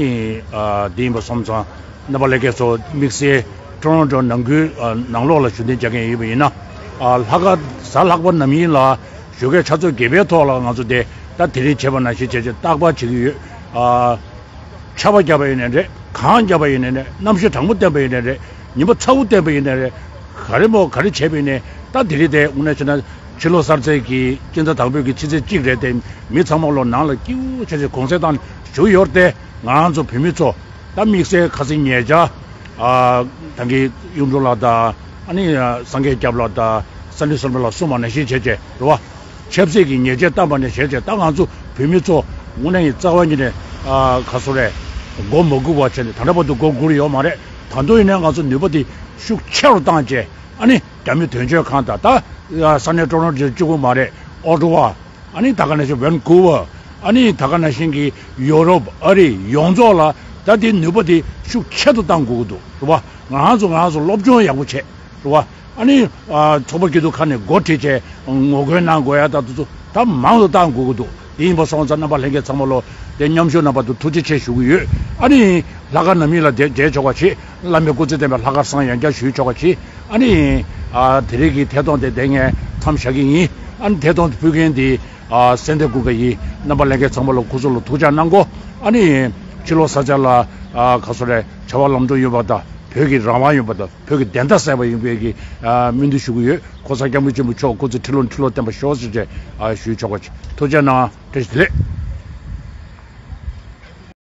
ཨ་དེ་ཡིན་པ་སོང་ཙང་རྣམ་པ་ལྷན་རྒྱས་ཚོ་དམིགས་བསལ་ཊོ་རོན་ཊོ་ནང་ཁུལ་ཨ་ནང་ལོགས་ལ་ཞུ་འདོན་རྒྱག་མཁན་ཡོད་པ་ཡིན་ན་ཨ་ལྷག་དཀར་གཟའ་ལྷག་པ་ནམ་ཡིན་ལ་ཞོགས་ཀས་ཆུ་ཚོད་བརྒྱད་པའི་ཐོག་ལ་ང་ཚོ་དེ་ ད་དེ་རིང་བྱས་པ་ནང་བཞིན་བྱས་བྱས་རྟག་པར་བྱེད་ཀྱི་ཡོད། ཨ། ཆར་པ་བརྒྱབ་པ་ཡིན་ནའི་རེད། གངས་བརྒྱབ་པ་ཡིན་ནའི་རེད། གནམ་གཤིས་གྲང་མོ་བསྟན་པ་ཡིན་ནའི་རེད། ཉི་མ་ཚ་པོ་བསྟན་པ་ཡིན་ནའི་རེད། ག་རེ་མོ་ག་རེ་བྱས་པ་ཡིན་ནའི་ད་དེ་རིང་དེ་དངོས་གནས་བྱས་ན་ཕྱི་ལོ་གསར་ཚེས་ཀྱི་སྤྱི་ཟླ་དང་པོའི་གི་ཕྱི་ཚེས་གཅིག་རེད་དེ། མི་ཚང་མ་ལོ་ནང་ལ་སྐྱིད་པོ་བྱས་བྱས་གུང་སེང་བཏང་བཞུགས་ཡོད་རེད་དེ། ང་ཚོ་བོད་མི་ཚོ་ད་དམིགས་བསལ་ཁ་སང་ཉེ་ཆར། ཨ། ད་གིན་གཡུ་འབྲུག་ལགས་དང་། ཨ་ནི་སངས་རྒྱས་སྐྱབས་ལགས་དང་། སཱ་ནི་བསོད་ནམས་ལགས་གསུངས་པ་ནང་བཞིན་བྱས་བྱས་རེད་བ། ཆབ་སྲིད་ཀྱི་ཉེས་ཆད་བཏང་པ་ནས་བྱས་བྱས་ད་ང་ཚོ་བོད་མི་ཚོ་དངོས་གནས་ཡིན་རྩ་བ་ཉིད་ནས། ཨ། ག་ཚོད་རེད། མགོ་མ་སྒུར་བ་བྱས་ནས་ད་ལྟ་བར་དུ་མགོ་སྒུར་ཡོད་མ་རེད། ད་དུང་ཡིན་ནའི་ང་ཚོ་ནུས་པ་དེ་ཤུགས་ཆེ་རུ་བཏང་བྱས། ཨ་ནི་རྒྱ་མི་དོན་གཅོད་ཁང་དང་། ད་ས་གནས་ཀྲོ་རོན་ཀྲོ་གཅིག་པུ་མ་རེད། ཨོ་ཊ་ཝ། ཨ་ནི་ད་ག་ནང་བཞིན་ཝན་ཀུ་ཝར། ཨ་ནི་ད་ག་ནང་བཞིན་གྱི་ཡོ་རོབ་ཨ་རི་ཡོངས་རྫོགས་ལ་ད་དེ་ནུས་པ་དེ་ཤུགས་ཆེ་རུ་བཏང་དགོས་ཀྱི་འདུག་རེད་བ། ང་ཚོ་ང་ཚོ་སློབ་སྦྱོང་ཡག་པོ་བྱས། རེད་བ། ཨ་ནི། ཨ། ཚོགས་པ་སྐྱིད་སྡུག་ཁག་ནས་འགོ་ཁྲིད་བྱས་ངོ་རྒོལ་གནང་དགོས་ཡ་ད་དེ་ཚོ་ད་མང་དུ་བཏང་དགོས་ཀྱི་འདུག་དེ་ཡིན་པ་སོང་ཙང་རྣམ་པ་ལྷན་རྒྱས་ཚང་མ་ལོ་དེ་མཉམ་ཞུགས་རྣམ་པ་དུ་ཐུགས་རྗེ་ཆེ་ཞུ་གི་ཡོད། ཨ་ནི་ལྷག་དཀར་ནང་མི་ལ་དེ་མཇལ་ཆོག་པ་བྱེད། བླ་མའི་སྐུ་ཚེ་བརྟན་པའི་ལྷག་དཀར་བསང་ཡང་བསྐྱར་ཞུ་ཆོག་པ་བྱེད། ཨ་ནི། ཨ། དེ་རིང་གི་ཐད་གཏོང་དེ་དེ་ངས་མཚམས་བཞག་གི་ཡིན། ཨ་ནི་ཐད་གཏོང་དེ་ཕུལ་མཁན་དེ། ཨ། སེང་ལྡེང་ཀུན་དགའ་ཡིན། རྣམ་པ་ལྷན་རྒྱས་ཚང་མ་ལ་སྐུ་གཟུགས་ལ་ཐུགས་ཅག་གནང་གོ། ཨ་ནི་ཕྱི་ལོ་གསར་ཚེས་ལ། ཨ། ག་ཚོད་རེད། བྱ་བ་ལམ་འགྲོ་ཡོང་བ་དང་། བོད་ཀྱི་རང་དབང་ཡོང་བ་དང་། བོད་ཀྱི་བདེན་མཐའ་གསལ་བ་ཡོང་བའི་གི། ཨ། སྨོན་འདུན་ཞུ་གི་ཡོད། ༸གོང་ས་༸སྐྱབས་མགོན་ཆེན་པོ་མཆོག་སྐུ་ཚེ་ཁྲི་ལོ་ཁྲི་ལོ་བརྟན་པར་ཤོག་ཟེར་བྱས། ཨ། ཞུ་ཆོག་པ་ཐུགས་རྗེ་གནང་། བཀྲ་ཤིས་བདེ་ལེགས།